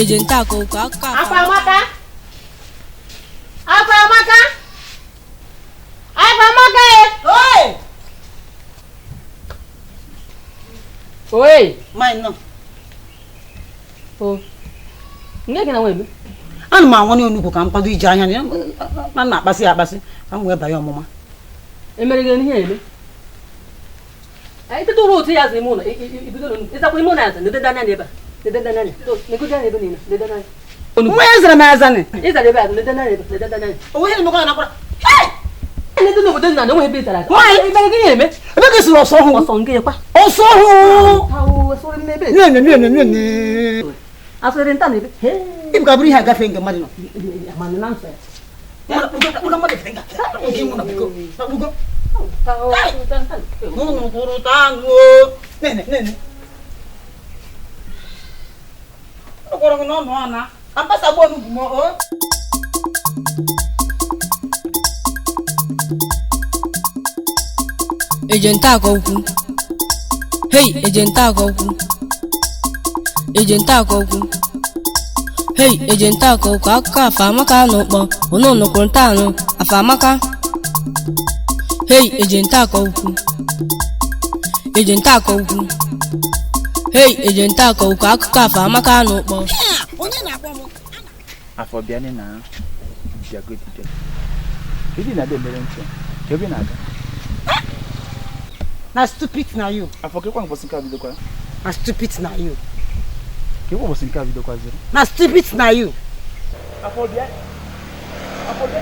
Eje nta akụkọ akụkọ Afamaka! Afamaka! Afamaka e! Oi! Oi! Mine nọ. O. Nne gị na nwa eme? Ana m anwụ n'onugbu ka m kwado ije ahịa na na akpasị ya akpasị ka m wee banye ọmụma. Emere gị ihe eme? Anyị tete ụra otu ya zụ ime ụlọ ibido n'onugbu. Ịzakwa ime ụlọ ya zụ nedede anya n'ebe a. Nedede anya. Negodo anya ebe niile. Nedede anya. Nwa ya zara m azanị. Ịzara ebe a zụ nedede anya ebe nedede anya. Onwe ihe na-emekwa na nakwara. Ndị n'obodo dị na enweghị ebe ịzara. Nwaanyị! Emere gị ihe eme? Ebe ka esiri ọsọ ọhụụ. Ọsọ nke kwa. Ọsọ ọhụụ. Ahụ asụrị n'ebe. Nye nye nye nye nye. Asụrị nta n'ebe. Ibu ka bụrụ ihe agafe nke mmadụ nọ. Amanụ na nsọ ya. Mmadụ mmadụ efe nga. Oke nwụ na biko. Akpụgo. N'ụlọ kwụrụ taa nụ. Nene nene. Ọ gwara gị n'ọnụ ana. Ambasa gbuo onugbu m o. Eje nta akụkọ. Hey, eje nta akụkọ. Eje nta akụkọ. Hey, eje nta akụkọ akụkọ Afamaka n'ụkpọ. Unu nụkwuru nta anụ Afamaka. Hey, eje nta akụkọ. Eje nta akụkọ. Hey, eje nta akụkọ akụkọ Afamaka n'ụkpọ. Afọ bịa na bịagodi bịa. Kedu na adị emere ntị? Ka ebe na-aga? Na stupid na you. Afọ kekwa mbọsị nke a bidokwara? Na stupid na you. Kekwa mbọsị nke a bidokwaziri? Na stupid na you. Afọ bịa. Afọ bịa.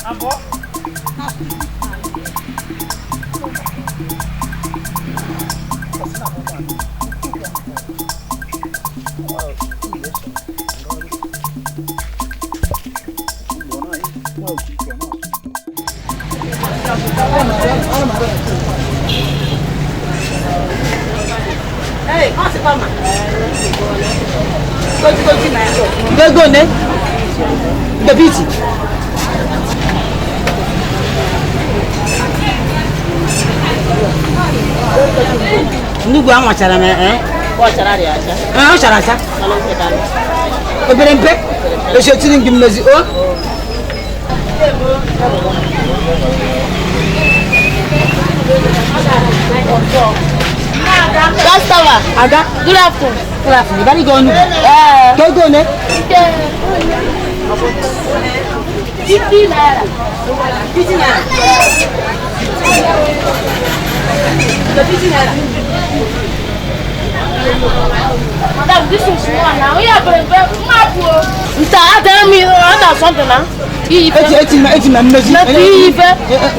Afọ. Hey, ọ sịkwa ma. Goji goji na ya. Ego ne? Nke biti. Nnukwu anwachara m ee. Ee, ọ chara acha. Obere mpe. Esi etiri gị mmezi o. Customer. Ada. Good afternoon. Good afternoon. Bari go onugbu. Ka ego ne? 50 naira. 50 naira. Nke 50 naira. Madam, this is small now. We are very, very mad. Nta, tell me, I something now. Eti eti na eti na mmezi. Na ife.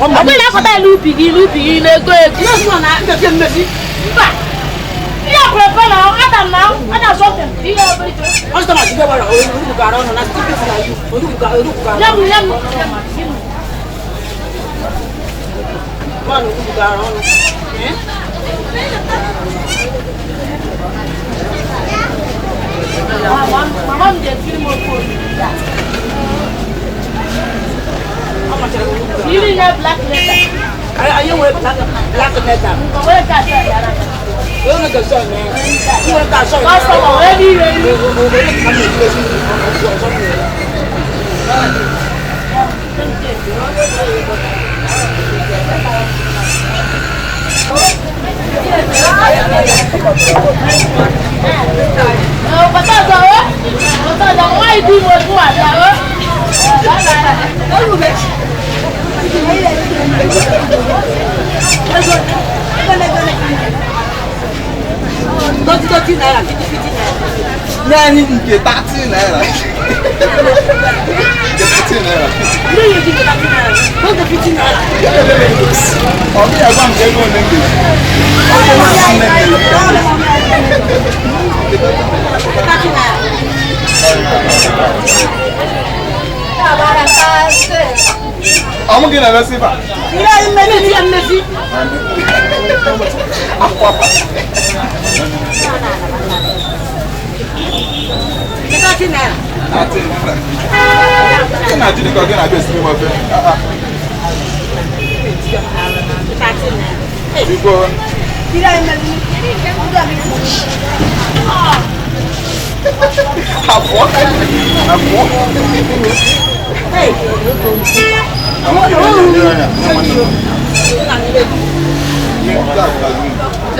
Ọ bụrụ na akọta n'ubi gị n'ubi gị na-ego ego. Yes, ma na nke mmezi. Mba. Ihe prepe na adam na adam something. Ihe obere ife. Ọ sị ma jide gbara onugbu gara ọnụ na stupid na you. Onugbu gara onugbu gara. Nyam nyam. Nwa onugbu gara ọnụ. Eh? Mama m ga-etiri m ofe olugbu. Ọ machara onugbu. Iri na black letter. Anyị nwere black letter. Nke nwere ka asọ ya ara. Onye ga-asọ ya. Nwere ka asọ ya. Customer wee n'ire nri. Bàtà ọ̀dọ̀ o. Bàtà ọ̀dọ̀ nwaanyị dị ime otu abịa o. Tọ́tí tọ́tí náírà fifty fifty naira. Naanị nke 30 naira. Nke 30 naira. Ndị yi ji nke thirty naira. Tọ́tí fifty naira. Ọ bịa gwa m ka ego ole m ga-eji. Ọ bụ nwa nne m ga-eji. Thirty naira. Ọ mụ gị na-emesi ife a? Ihe anyị mmezi ya mmezi. Afọ afọ. Nke thirty naira. 30 naira. Ị na-ajụ dị ka ọ gị na-abịa esiri m ofe. Ah, ah. Thirty naira. Biko.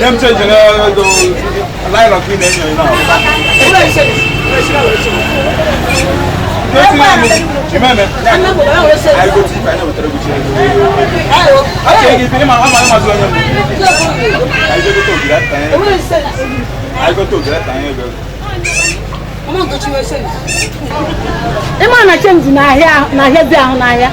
Them change the line of clean engine now. I go to I never tell you. Okay, if you I go to that time. Ịma na chenji n'ahịa n'ahịa ahụ n'ahịa.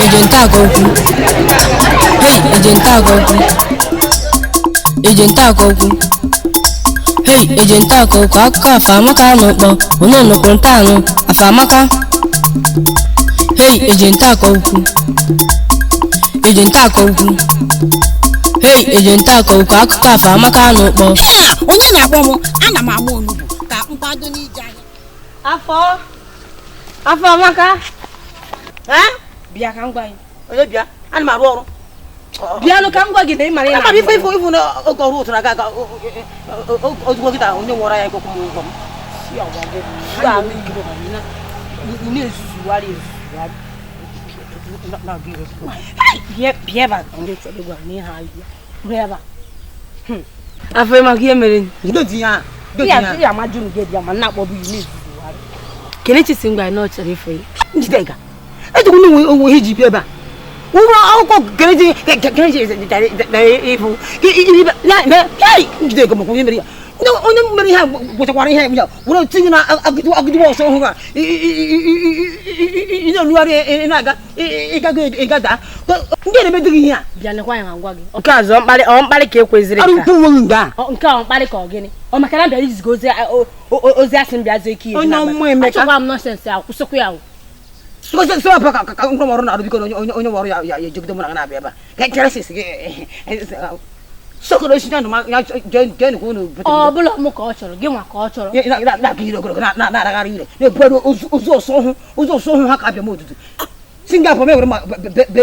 Ejenta agokwu. Hey, ejenta agokwu. Ejenta agokwu. Hey, ejenta agokwu. Akụkọ Afamaka n'ụkpọ. Unu nụkwuru ntaanụ Afamaka. Hey, ejenta agokwu. Ejenta agokwu. Hey, ejenta agokwu. Akụkọ Afamaka n'ụkpọ. Onye na-akpọ m, ana m agba onugbu ka nkwado n'ije anyị. Afọ. Afamaka. Ha? Bịa ka m gwa gị. Onye bịa, ana m arụ ọrụ. Bịanụ ka m gwa gị na ị mara ị na. Ife ife ife na oge ọrụ ụtụrụ aga aga ozugbo kịta onye nwụrụ ya ekwekwu m ụgwọ m. Ị na-ezuzugharị ezuzugharị. Bịa ebe a ka ndị chọrọ ịgwa m ihe ahụ. Bịa ebe a. Afọ ịmaka ihe mere ya amaju m gị bịa ma na-akpọbụ gị na-ezuzugharị. Kelechi si ngwa na ọ chọrọ ịfụ ya. Njideka. Ejikwa na onwe ihe ji bịa ebe a. Ụgwọ akwụkwọ Kelechi Kelechi ịfụ Njideka makwa onye mere ya. Onye mere ihe a gwụchakwara ihe ya were tinye na agịdịgba ọsọ ọhụrụ a ị na-elugharị ị na-aga ịgago ịgada ndị na-emedịghị ihe a. Bịa nekwa ya ma ngwa gị. Nke ọzọ mkparị ọ mkparị ka ekweziri ka. Arụ onwe nga. Nke a mkparị ka ọ gịnị? Ọ maka na bịara iziga ozi ozi asị m bịa zie ike. Onye ọmụmụ Emeka. Achọkwa m nọsensị akwụsịkwa ya. Sọ pa ka ngwa ọrụ na-arụ biko onye onye ọrụ ya ejigide mụ na na-abịa ebe a. Ka keresis gị sokoro si na ya jee nkwu unu bute. Ọ bụla mụ ka ọ chọrọ gị nwa ka ọ chọrọ. Na-aga ire ogologo na-aragharị ire na-ebugharị ozu ọsọ ọhụ ozu ọsọ ọhụ ha ka abịa m odudu. Singapore mewere ma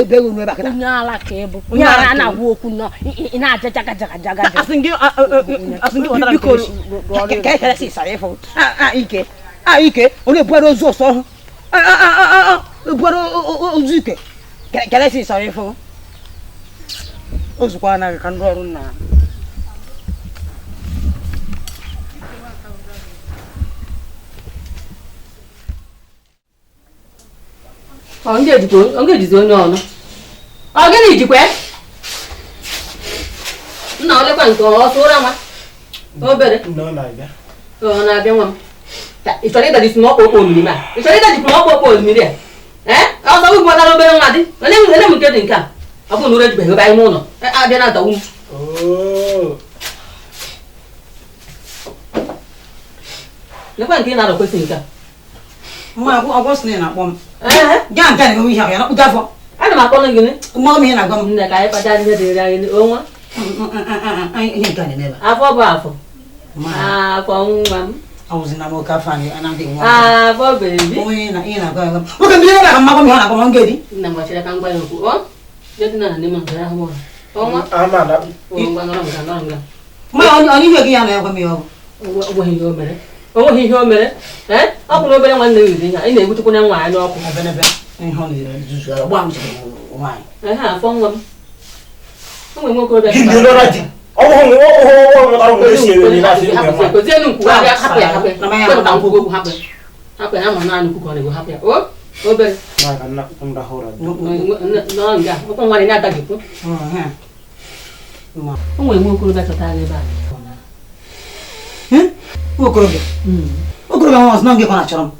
be unu ebe a kịta. Onye ala ka ị bụ. Onye ala na-agwa okwu nọ ị na-aja jaga jaga jaga. Asị gị asị gị ọtara biko ka keresis ara ịfụ. A ike a ike ọ na-ebugharị ozu ọsọ ọhụ. Ebugharị ozu ike keresis ara ịfụ. Ozugbo anaghị ka ndị ọrụ nna. Ọ ga-ejizi onye ọnụ. Ọ gịnị jikwa? Nna olekwa nke ọsọ ụra nwa. Obere. Ọ na-abịa nwa m. Ị chọrọ ịdajisi n'ọkpọ okpo omimi a? Ị chọrọ ịdajikwa n'ọkpọ okpo omimi a? Ee? Ọsọ gị gbọtara obere nwa dị. Ele m nke dị nke a. Ọ bụrụ na ụra ejibeghị ebe anyị n'ụlọ. Abịa na-adawu m. Lekwa nke ị na-arọkwesị nke a. Nwa agwọ sị na na-akpọ m. Gaa nke a na-enwe ihe ahụ ya na afọ. Ana m akpọ gị. Mma m ihe na-agwa m. Nne ka anyị kpacha ihe dịrị anyị onwa. Ihe nke a na-eme ebe a. Afọ bụ afọ. Afọ nwa m. Awụzi na m oke afọ anyị anaghị nwa. Afọ bebi. Onye na ihe na-agwa ya. Nwoke mmiri ebe a ka mma gwa m ihe ọ na-agwa m ngedi. Nna m gbachara ka m gwa ya okwu. Ọ? Jee na nne m gara ahụ ọrụ. Ọnwa. Ama na. Ngwa nọrọ nga nọrọ nga. Ma onye ihe gị ya na-agwa m ya ọ bụ. Ọ bụghị ihe o mere. O nweghị ihe o mere. Ee, ọ bụ na obere nwanne gị ihe a, ị na-egbutukwu na nwaanyị n'ọkụ. Ebe ihe ọ na-ezuzu ọgba m chere nwaanyị. Ehe, afọ nwa m. O nwere nwokorobịa. Gị ndị lọra di. Ọ bụ hụ ọ nwetara ụmụ esi ere na asị Hapụ nwa. ya, kwezienụ nkwu, hapụ ya, hapụ ya. Na ya Kwepụ ka nkwugo okwu, hapụ ya. Hapụ ya, ama naanị ukwu ka ọ na-egbu, hapụ ya. O, obere. Na ka nna nda hụra. Nọ nga, ọkwa nwaanyị na-adagịkwu. O nwere nwokorobịa chọtara ebe a. Okorobịa. Okorobịa nwa ọzọ na ngị kwa na-achọrọ m.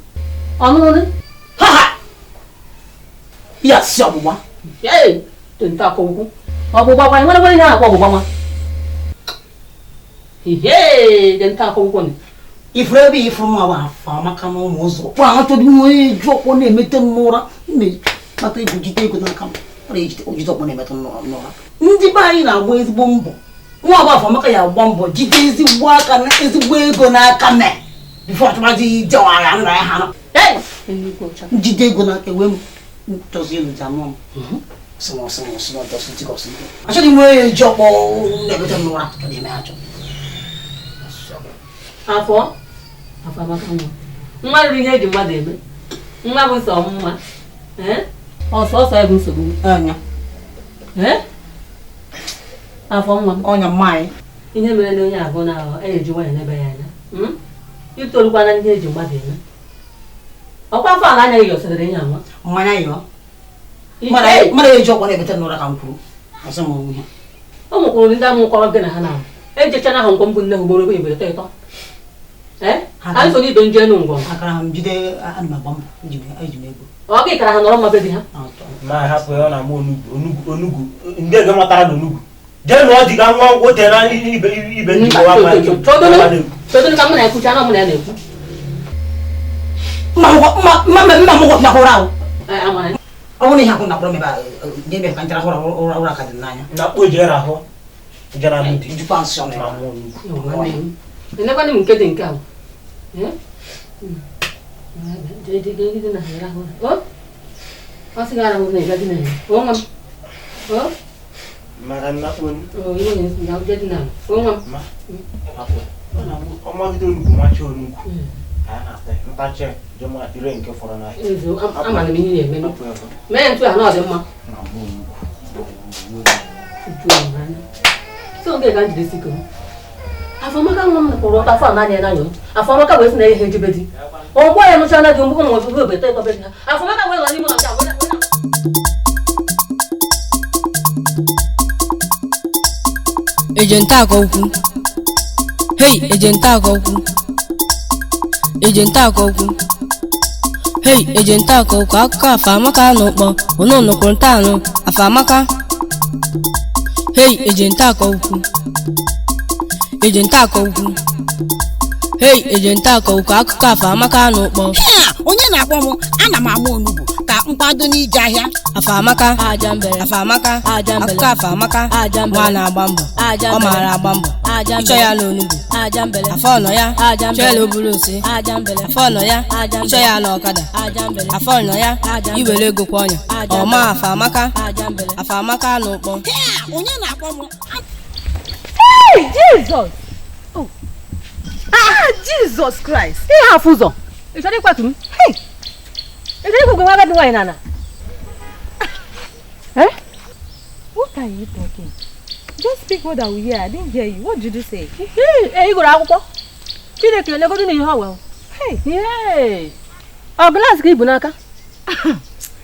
Ọnụnụ? Ha ha! Ya si ọgbụgba. Ee, tenta akọ ukwu. Ọgbụgba kwa, nwere nwere ihe a na-akpọ ọgbụgba nwa. Ihe, tenta akọ ukwu ni. Ifuru ebe ifuru nwa bụ afọ amaka n'ụmụ ụzọ. Kpọ ahụ chọdụ nwa onye ji ọkpọ na-emete m n'ụra. M na-akpata ego jide ego n'aka m. Ọ na-ejide ojide ọkpọ na-emete m n'ụra. Ndị be anyị na-agba ezigbo mbọ. Nwa bụ afọ amaka ya agba mbọ jide ezigbo aka na ezigbo ego n'aka me. Bifo ọchụmazi ije ọghara nna ya ha nọ. Ee, nnukwu ọcha. Njide ego n'aka wee m chọzi elu ji anụ m. Sị m ọsị m ọsị m ọsị m ọsị m. Achọghị m onye ji ọkpọ na-emete m n'ụra. Chọdị ime achọ. Afọ afọ amaka nwa. Nwa ruru ihe eji mmadụ eme. Nwa bụ sọ mma. Ee? Ọsọ ọsọ ya bụ nsogbu. Ọnya. Ee? Afọ nwa m. Ọnya mmaanyị. Ihe mere na onye abụọ na eji nwanyị n'ebe ya anya. Itolukwana ihe eji mmadụ eme. Ọkwa afọ ala anya gị yọsịrị ihe anwa. Mmanya yọọ. Ihe- Mmadụ eji ọkpọ na-ebete n'ụra ka m kwuru. Ọsị m onwe ya. O nwekwara ndị amụ nkọrọ gị na ha na-amụ. Ejechana ha ngwọ mbụ nne ha ugboro ebe ịtọ ịtọ. Ee? Anyị so n'ibe nje enu ngwọ. Akara m jide ana m agba mbọ eji m ego. Ọ gị kara ha nọrọ mma be di ha. Ma hapụ ya ọ na-ama onugbu onugbu onugbu ndị ego matara na onugbu. Jee nụọ di ka nwa ote na ibe ibe ndị Igbo ama ndị Chọdụnụ ka mụ na ekwucha na mụ na ya na-ekwu. Mma m gwọ nakwa ụra ahụ. Ee, amara. Ọ bụrụ na ihe akwụ nakwụrụ m ebe a nye m ka nchara ụra ụra ụra ka dị m n'anya. na kpo jere ahụ jere anụ di. Njikwa nsị ọnụ Ma ya. mụọ onugbu. Elekwanụ m nke dị nke ahụ. Ee? Jee jee jee dị na ha rahụ ụra. O? Ọ sị gị arahụ ụra ịga dị na ya. O nwa m. O? Maka nna kpo O iwe na jee dị na ya. O nwa m. ma hapụ. Ọ magide onugbu machi onugbu. Ka a na-ata ntachi jema ire nke fọrọ n'ahịa. Ezo amara m ihe na-eme. Hapụ ya. Mee ntu a na ọ dị mma. Na mụọ onugbu. Tutu m anya. So nke ka m jide siko m. Afọmaka nwa m kwụrụ ọtọ afọ a n'anya n'anya m. Afọmaka wee sị na ihe ejebe di. Ọgbọ ya nụcha na di mgbe ụmụ nwoke obe tọ ịtọ be di ha. Afọmaka wee nọ n'ime ụlọ nke a wee Ejenta akọ ukwu. Hey, ejenta akọ ukwu. Ejenta akọ ukwu. Hey, ejenta akọ ukwu. Akụkọ afọ amaka n'ụkpọ. Unu nụkwuru ntaanụ afọ amaka. Hey, ejenta akọ ukwu. Ejenta akọ ukwu. Hey, ejenta akọ ukwu. Akụkọ afọ amaka n'ụkpọ. Ha! Onye na-akpọ m ana m agba onugbu ka nkwado n'ije ahịa. Afọ amaka. Afọ amaka. Akụkọ afọ amaka. Nwa na-agba mbọ. Ọ maara agba mbọ. Ịchọ ya n'onugbu. Afọ nọ ya. Ịchọ ya n'oburu nsị. Afọ nọ ya. Ịchọ ya n'ọkada. Afọ nọ ya. Iwere ego kwa ọnya. Ọma afọ amaka. Afọ amaka n'ụkpọ. Ha! Onye na-akpọ m Hey, Jesus! Oh. Ah, Jesus Christ! Ihe afụ ụzọ. Ị chọrọ ịkwatu m? Hey! Ị chọrọ ikwukwe nwa agadi nwaanyị n'ala? Eh? What are you talking? Just speak what I will hear. I didn't hear you. What did you say? Ee, ị gụrụ akwụkwọ. Chineke elegodu na ihe ọwa. Hey! Yee! Ọ glaasị ka ibu n'aka?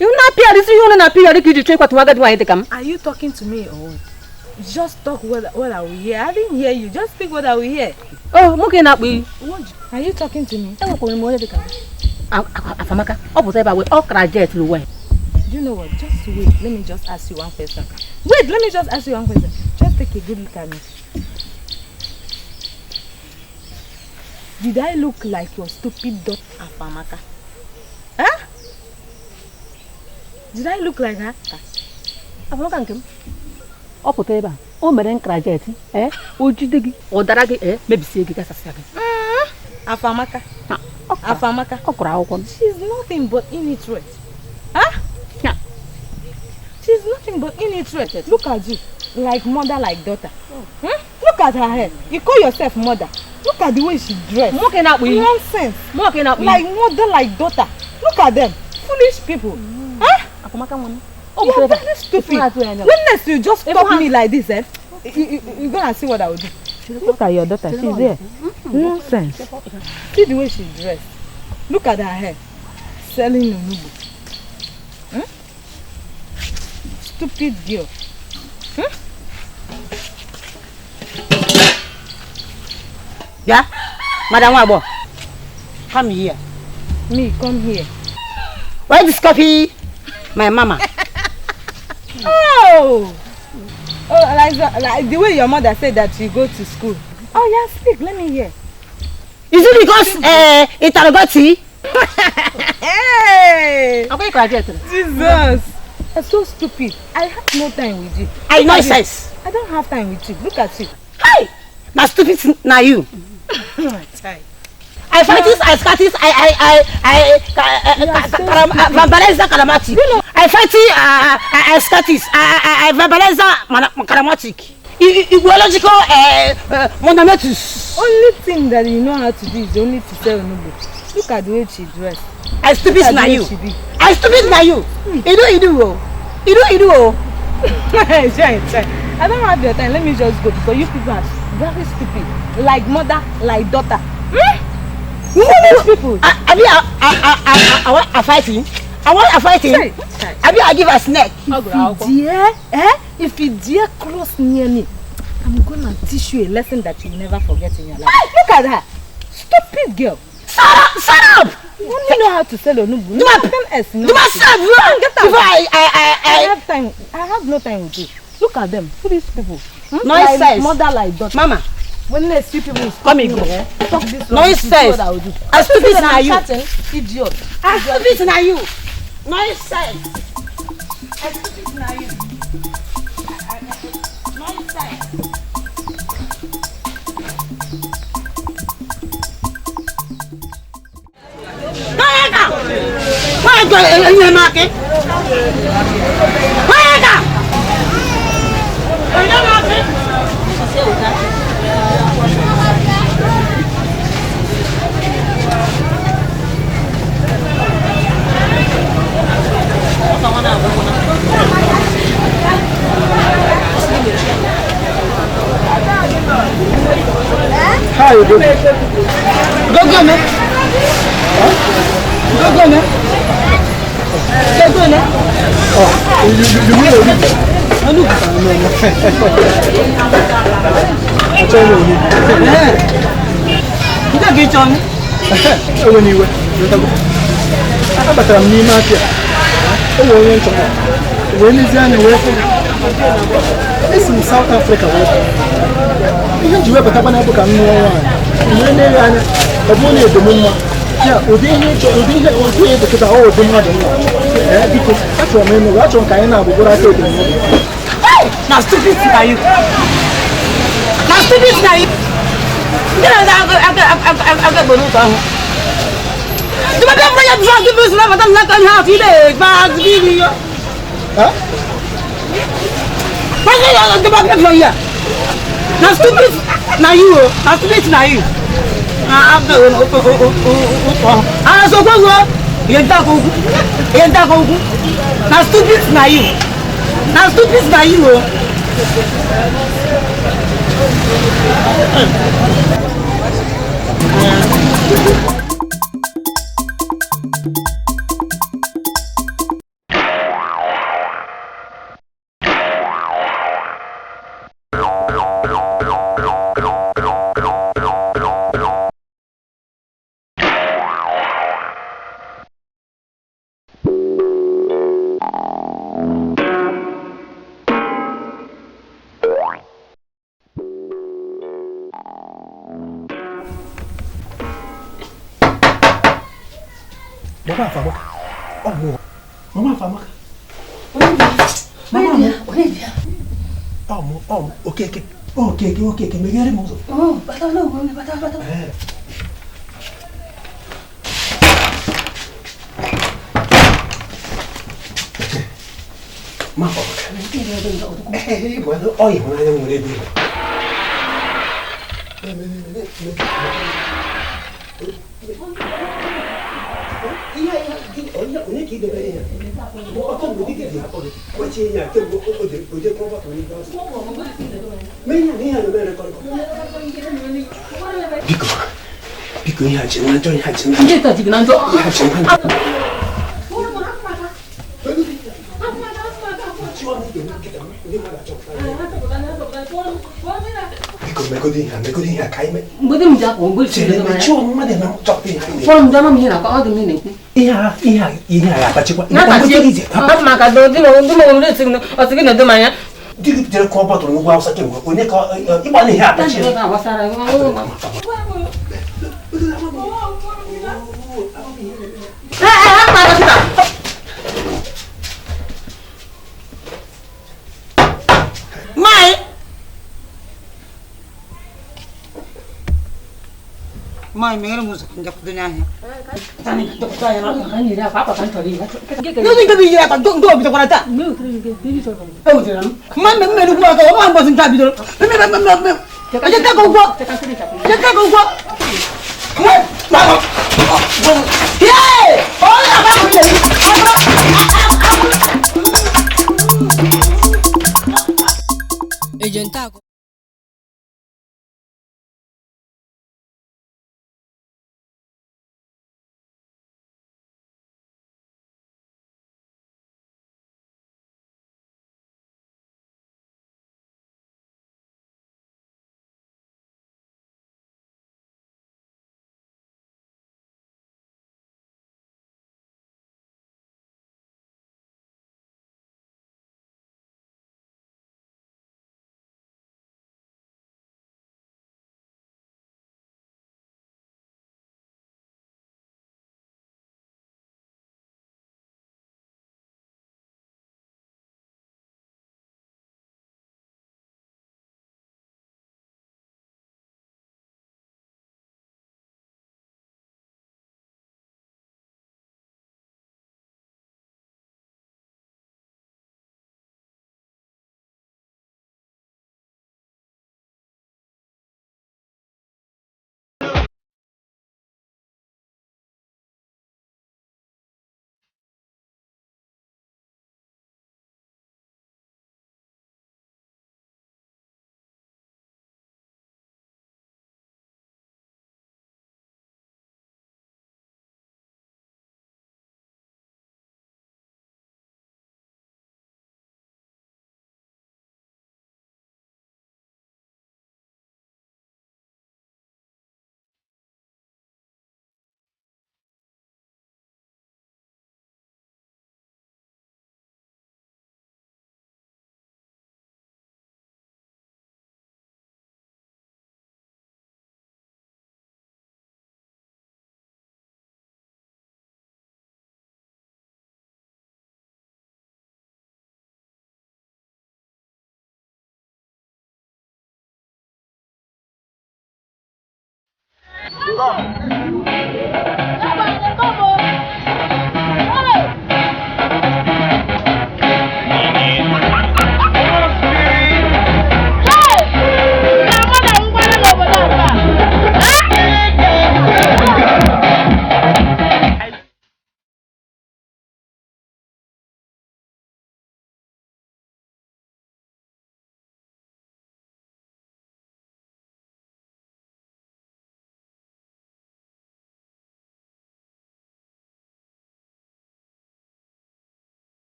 Ihu na-apịarịsị ihe unu na-apịarị ka iji chọọ ịkwatu nwa agadi nwaanyị dị ka m. Are you talking to me or what? Just talk what I will hear. I didn't hear you. Just speak what I will hear. O, nwoke na-akpọ iyi. Are you talking to me? Enwekwara m onye dị ka m. Afamaka, ọ pụta ebe a wee ọ kara jet n'ụwa ya. Do you know what? Just wait. Let me just ask you one question. Wait, let me just ask you one question. Just take a good look at me. Did I look like your stupid daughter, Afamaka? Huh? Did I look like her? Afamaka nke m. Ọ pụta ebe a, o mere nkara jet, ee, o jide gị, ọ dara gị, ee, mebisie gị, gasasịa gị. Afamaka. Afamaka. Ọ kụrụ akwụkwọ m. She's nothing but illiterate. Huh? Yeah. She's nothing but illiterate. Look at you. Like mother, like daughter. Hmm? Look at her hair. You call yourself mother. Look Look at the way she dressed. Nonsense. Like mother, like daughter. Look at them. Foolish people. Huh? You are very stupid. When next you just stop me like this, eh? You're gonna see what I will do. Look at your daughter. She's there. Nonsense. See the way she dressed. Look at her hair. Selling onugbu. Hmm? Stupid girl. Hmm? Yeah? Madam Wabo, come here. Me, come here. Where this coffee? My mama. Oh! Oh, like the way your mother said that you go to school. Oh, yeah, speak. Let me hear. Is it because Itarogoti? Hey! I'm graduate. Jesus! You're so stupid. I have no time with you. I nonsense. I don't have time with you. Look at you. Hey! Now stupid now you. I fight this, I scat this, I verbalize calamatic. I fight it, I scat this, I verbalize calamatic. Ideological monometus. Only thing that you know how to do is only to sell onugbu. Look at the way she dressed. I stupid na you. I stupid na you. You do. I don't have your time. Let me just go because you people are very stupid. Like mother, like daughter. Hmm? Foolish people. I want a fighting. I want a fighting. I give a snake. If you dare cross near me, I'm gonna teach you a lesson that you'll never forget in your life. Look at her. Stupid girl. Shut up! You only know how to sell onugbu. Nothing else. Do myself. Get out. I have time. I have no time with you. Look at them. Foolish people. Hmm? Nonsense. Like mother, like daughter. Mama. When they see people come and go. Talk this nonsense. I stupid na you. Idiot. I stupid na you. Nonsense. I stupid na you. Nonsense. How you doing? Go go man. Huh? Go go man. Go go man. Oh, you mean Onugbu? Onugbu. No, no. I tell you Onugbu. Ndị a ga-eche ọnụ? Ewe n'iwe. Abatara m n'ime afịa. E nwere onye nchọta. Wee lezie anya wee fụ. Esi m South Africa wee pụọ. Ihe m ji webata na bụ ka m nụọ nwaanyị. Wee na-ele anya, ọ bụrụ na edo m mma. Ya, ụdị ihe ịchọ, ụdị ihe ụdị ihe dịkịta ọ ụdị mmadụ mma. Ee, biko, achọrọ m ịnụ, achọrọ m ka anyị na-agbụgbọrọ aka edo mmadụ. Na stupid na you. Na stupid na you. Ndị na-aga egbo n'ụtọ ahụ. Dụbebe mgbe ya bụrụ gị bụ nabata m n'aka ihe atụ ile egbe azụ gị ya. Na stupid na you, na stupid na you. Na aga ụtọ ahụ. Ah, so go go. Ihe nta ka okwu. Ihe nta ka okwu. Na stupid na you. Na stupid na you. Mama Afamaka. Mama. Oh, okay. Okay. Megere m ụzọ. Oh, bata na bata. Mama Afamaka. Eh, bueno, ọ ịhụnanya nwere ebe. Biko ihe a ji na njọ ihe a ji na Ndị ta ji na njọ. Ihe a ji na njọ. Biko megodi ihe a ka anyị mee. Mgbe di m ji akwa mgbe Chere mechie ọnụ mmadụ na chọpụta ihe anyị na-ekwu. Kpọrọ m dama m ihe na-akọ ọ dị m na-ekwu. Ihe a ga-atachikwa. Hapụ maka di m ọsị gị na-edo m anya. Di gị jere kụọ bọtụlụ n'ugwu Awụsa kemgbe onye ka ịgba na ihe atachi. Mai mere m ụzọ ka m gakwudo n'ahịa. N'oge nke bụ iyiri akwa nke o bidokwara taa. Ewutere m. Mma mme mmeri ugwu aka ọma mbọsị nke a bidoro. Mme. Eje ka ụgwọ. Eje ka ụgwọ. Yee! Onye akwa bụ nne. Ejenta akụ.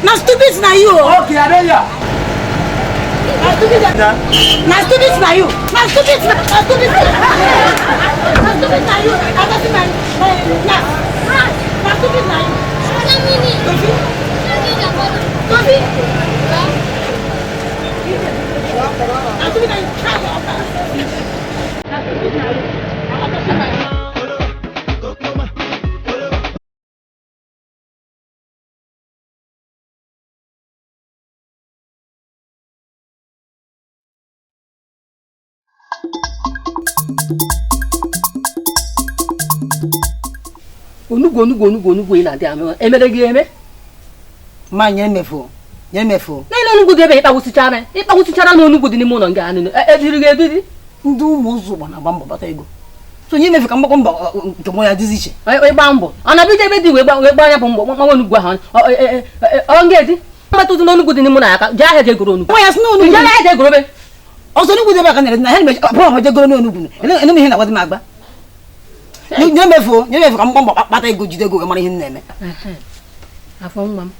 Na stupid na you. Okay, I don't hear. Na stupid na you. Na stupid na stupid. Na stupid na you. I got my na. Na stupid na you. Tofi. Tofi. Onugbu onugbu onugbu onugbu ị na-adị ama emere gị eme ma nye emefu nye emefu na ile onugbu dị ebe ịkpagwụsịchara ịkpagwụsịchara na onugbu dị n'ime ụlọ nga anụ ediri gị ediri ndị ụmụ ụzọ ụgbọ na-agba mbọ bata ego so nye emefu ka mgbakọ mbọ nke mụ ya dịzi iche ịgba mbọ ọ na-abịa ebe dị wee gbaa anya bụ mbọ gbanwe onugbu ahụ ọ nga edi mmetụ ụtụ n'onugbu dị n'ime ụlọ ya ka jee ahịa jee goro onugbu nwa ya sị na onugbu jee ahịa jee goro be ọzọ onugbu dị ebe a ka na-ere na ha na-emechi abụọ ahụ jee goro n'onugbu ene m ihe na-agwa dị m agba nye emefu nye emefu ka mgbọ mbọ kpata ego jide ego wee mara ihe m na-eme afọ nwa m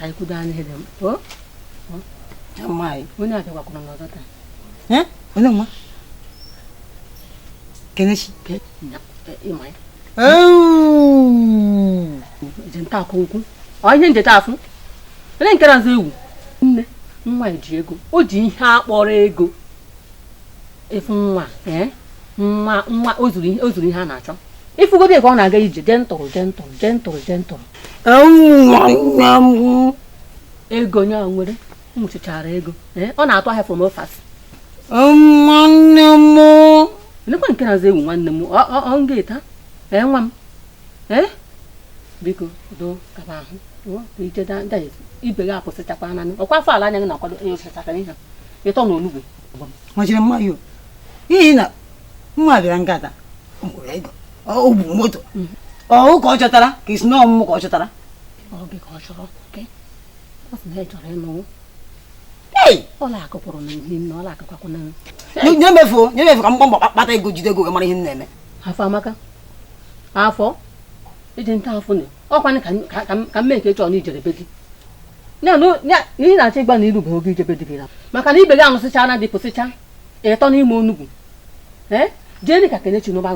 anyị kwudo anyị ihe dị m o mma anyị onye abịakwakwara n'ọzọ taa Eh? Onye nwa Kenechi ịma ya eje nta akụ ukwu ọ ihe njeta afụ onye nke na-azụ ewu nne nwa ji ego o ji ihe akpọrọ ego ịfụ nwa nwa nwa o zuru ihe a na-achọ ịfụgodo ka ọ na-aga ije jee ntụrụ jee ntụrụ jee ntụrụ jee ntụrụ ego onye ahụ nwere nwụchichara ego ọ na-atụ ahịa from ofas nwanne m elekwa nke na-azụ ewu nwanne m ọ nga-eta ee nwa m ee biko do kaba ahụ ibe gị akwụsịchakwa naanị ọkwa afọ ala anya gị na-akwado ịsịchakara ihe ịtọ na onugbu nwachiri mma yo n'ihi na nwa bịara ngata o nwere ego o bu moto ọ ka ọ chọtara ka isi na ọmụmụ ka ọ chọtara ọ gị ka ọ chọrọ ọ sị na ị chọrọ ịnụ ọla akụ kwụrụ na ihe nne ọla akụ kwakwụ na nye emefu nye emefu ka mgbọ mbọ kpata ego jide ego wee mara ihe m na-eme afọ amaka afọ iji nta afọ na ọkwanị ka m mee nke chọrọ na ijere be di ihe na-achọ ịgba na irubeghị oge ijebe di gị na maka na ibe gị anụsịcha na dị pụsịcha ịtọ n'ime onugbu ee jee ka Kenechi n'ụba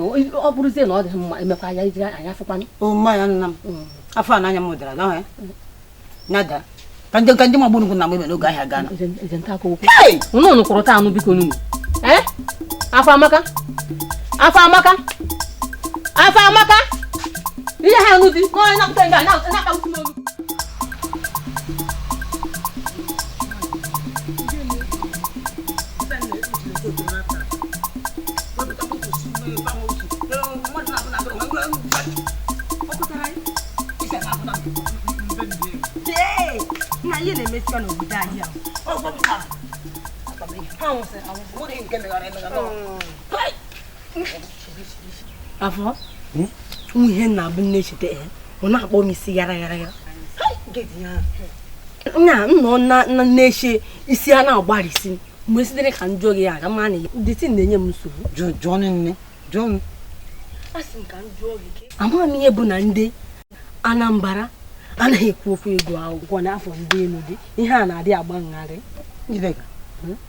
ọ bụrụzie na ọ dị mma emekwa ya iji anya afụkwanụ o mma ya nna m afọ a n'anya m dara ahụ ya ya daa ka ndị ma gburu na mgbe n'oge ahịa gana unu unu kwụrụ taa anụ biko n'unu ee afọ amaka afọ amaka afọ amaka ihe ha anụ dị n'onye napụta nga na-akpagbusi n'olu ihe na-emesikwa n'obodo anyị ahụ afọ nwa ihe na-abụ nne cheta ọ na-akpọ m isi gara gara gara na nnọọ na na-eche isi a na-agbarịsị mgbe sitere ka m jụọ gị ya ka ma na dịtị na-enye m nsogbu jụọ nne jụọ m amaghị m ihe bụ na ndị Anambra anaghị ekwu okwu ego akwụkwọ n'afọ ndị elu dị ihe a na-adị agba ngharị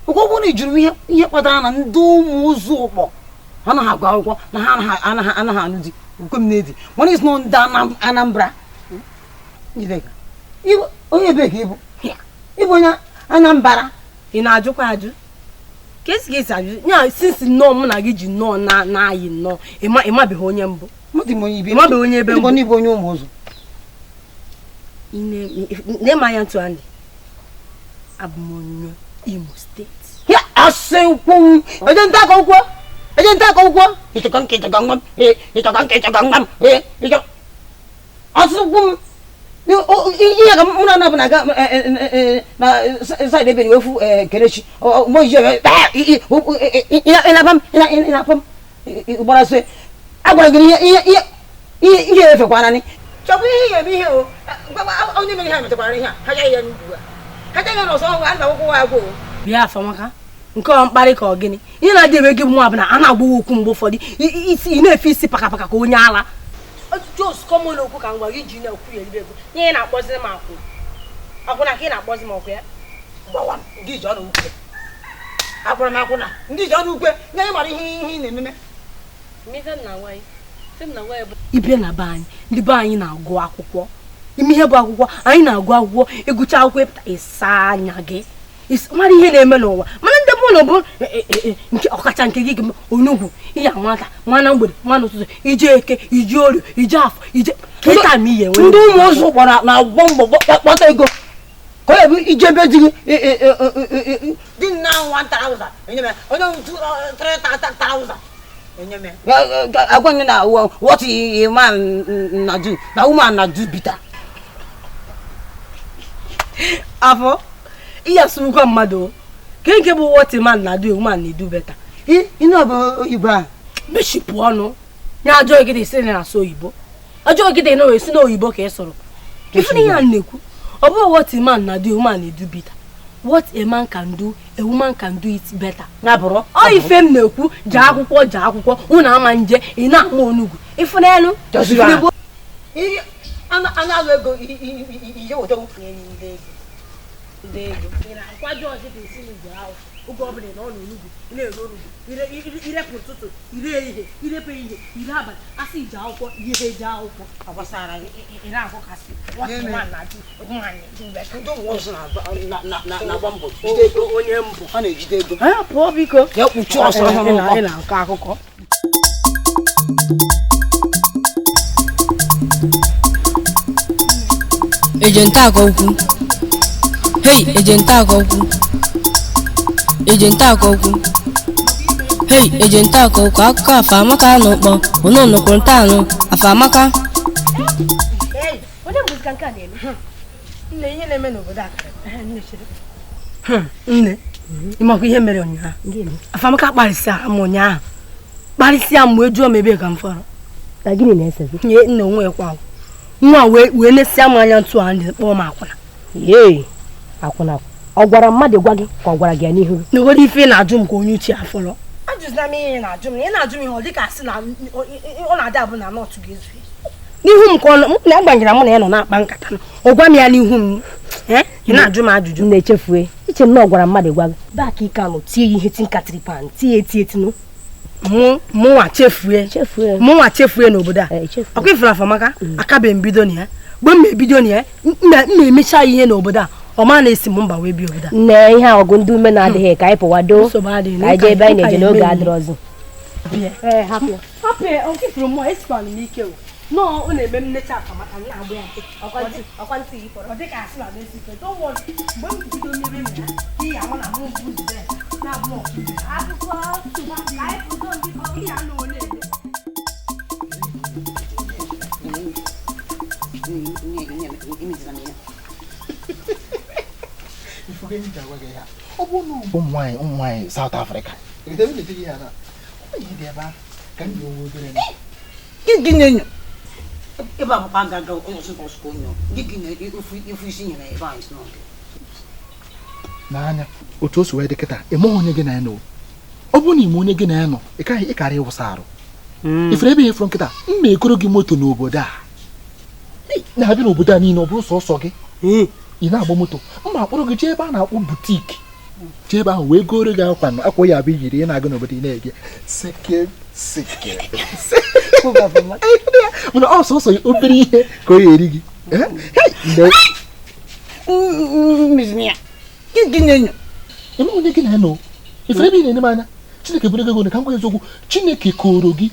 ụgwọ bụrụ na ị jụrụ ihe kpatara na ndị ụmụ ụzọ ụkpọ anaghị agụ akwụkwọ na ha anaghị anụ di ukwe m na-edi mana isi ndị Anambra onye ebe ka ịbụ ịbụ onye Anambra ị na-ajụkwa ajụ ka esi ka esi ajụ ya sinsi nnọọ mụ na gị ji nnọọ na-ayị nnọọ ịmabeghị onye mbụ ịmabeghị onye ebe mbụ ịbụ onye ụmụ ụzọ na-eme anya ntụ anyị abụ m onye Imo steeti ya asị nkwụ eje nta akọ nkwụ eje nta akọ nkwụ ịchọkọ nke ịchọkọ nwa m ịchọkọ nke ịchọkọ nwa m asị nkwụ m ihe ka mụ na anabụ na-aga na saịdị ebe wefu Kenechi ịnapa m ịnapa m gbara sị agwara gị ihe ihe efekwana ni chọbụ ihe ihe eme ihe o onye mere ihe a metakwara ihe a ha gaghị ya n'ugwu a ha gaghị n'ọsọ ọhụụ a na-akwụkwọ agwụ bịa afọmaka nke ọ mkparị ka ọ gịnị ihe na-adị eme gị bụ nwa bụ na a na-agbawa okwu mgbe ụfọdụ isi ị na-efe isi pakapaka ka onye ala jos kọmọn okwu ka ngwa gị ji na-ekwu ya eribe ego nye ị na-akpọzi m akwụ akwụna ka ị na-akpọzi m ọkụ ya gbawa ndị ji ọnụ ukwe akwụrụ m akwụna ndị ji ọnụ ukwe nye anyị mara ihe ihe ị na-ememe ịbịa na be anyị ndị be anyị na-agụ akwụkwọ ime ihe bụ akwụkwọ anyị na-agụ akwụkwọ ịgụcha akwụkwọ ịpụta ịsa anya gị mara ihe na-eme n'ụwa mana ndị bụ bụrụ na ọ bụ nke ọkacha nke gị onugwu ihe nwata nwa mgbede nwa n'ụtụtụ ije eke ije orie ije afọ ije kịta ma ihe ndị ụmụ ụzọ kpọrọ na-agba mbọ kpata ego ka ọ bụ ije ebe di gị di nna 1000 enye m onye 3000 enye m agwa gị na what a man na do na woman na do bitter. Afọ ihe asụrụkwa mmadụ ke nke bụ what a man na do a woman na do better. Ị na bụ oyibo a mechipụ ọnụ nye ajọ gịdị si na asụ oyibo ajọ gịdị na esi na oyibo ka ị sụrụ ifu na ihe a na-ekwu ọ bụghị what a man na do a woman na do better. What a man can do a woman can do it better. Na bụrụ ọ ife m na-ekwu jee akwụkwọ unu ama nje ị na-ama onugwu ifu n'elu ana ego ihe weta ndị ego ị na-akwado ọchịchị esi n'igwe ahụ oge ọ bụla ị nọ n'onugwu ị na-ere onugwu irepụ ụtụtụ ire ehihie irepụ ehihie ire abalị asị ije akwụkwọ ihe eje akwụkwọ agbasara gị ị na-akụkasị na-agba mbọ jide ego onye mbụ ha na-ejide ego pụọ biko ya kpuchi ọsọ ị na-akọ akụkọ. Ejenta akọkwu. Hey, ejenta akọkwu. Ejenta akọkwu. Hey, ejenta akọkwu. Akụkọ Afamaka n'ụkpọ. Unu nụkwuru ntaanụ Afamaka. Onye bụ nke a na-eme? Nne, ihe na-eme n'obodo a. Nne, ị makwa ihe mere ụnyaahụ? Afamaka kparịsịa m ụnyaahụ. Kparịsịa m wee jụọ m ebe ka m fọrọ. Na gịnị na-esezi? Nye nne onwe kwa. Nwa wee nesia m anya ntụ a ndị kpọọ m akwụna. Yee, akwụna. Ọ gwara mmadụ gwa gị ka ọ gwara gị ya n'ihu gị? N'ogodo ife na-ajụ m ka onye uche afọrọ. Ajụzila m ihe na-ajụ m na ị na-ajụ m ihe ọ dịka asị na ọ na-adị abụ na nọtụ ga-ezu ezu. N'ihu m ka ọ na-agbanyere mụ na ya nọ na-akpa nkata ọ gwa m ya n'ihu m. Ị na-ajụ m ajụjụ. M na-echefue. Iche m na ọ gwara mmadụ gwa gị. Baaka ike anọ tie ya ihe tinkatịrị pan tie eti etinu. Mụnwa chefue. Mụnwa chefue n'obodo a. Ọkwa ifuru Afamaka akabeghị m bido na ya. Mgbe m ebido na ya m na-emecha ihe n'obodo a ọ ma na-esi m mba wee bịa obodo a. Nne ihe a ọgụ ndị ume na-adịghị ka anyị pụwado ka anyị jee ebe anyị na-eje n'oge adịrọzị. Hapụ ya, ọkwa ifuru mmụọ esikwana m ike o. Nọọ ọ na-eme m nnecha Afamaka m na-agba ya nkịtị. Ọ dịka asị na m esi ike. Don't worry, mgbe m bido mere m ya ihe ama na mụ mbụ nzube na-abụ ọkụ. Akụkọ ụmụ nwaanyị South Africa ebe akwụkwọ agaga n'anya otu o si wee dị kịta ị maghị onye gị na ya nọ. Ọ bụrụ na ime onye gị na ya nọ ị kaghị ịkarị ịwụsa arụ. Ifere ebe ifuru nkịta m na-ekoro gị moto n'obodo a na-abịa n'obodo a niile ọ bụrụ sọsọ gị ị na-agba moto mma akpọrọ gị jee ebe a na-akpọ butiki jee ebe ahụ wee goro gị akwa na akwa ya abụ iyiri ị na-aga n'obodo ị na-ege seke seke mana ọ sọsọ obere ihe ka ọ ya eri gị. Eme onye gị na ya nọ ifere ebe ị na-ene m anya Chineke bụrụ gị ego ka m gwa eziokwu Chineke koro gị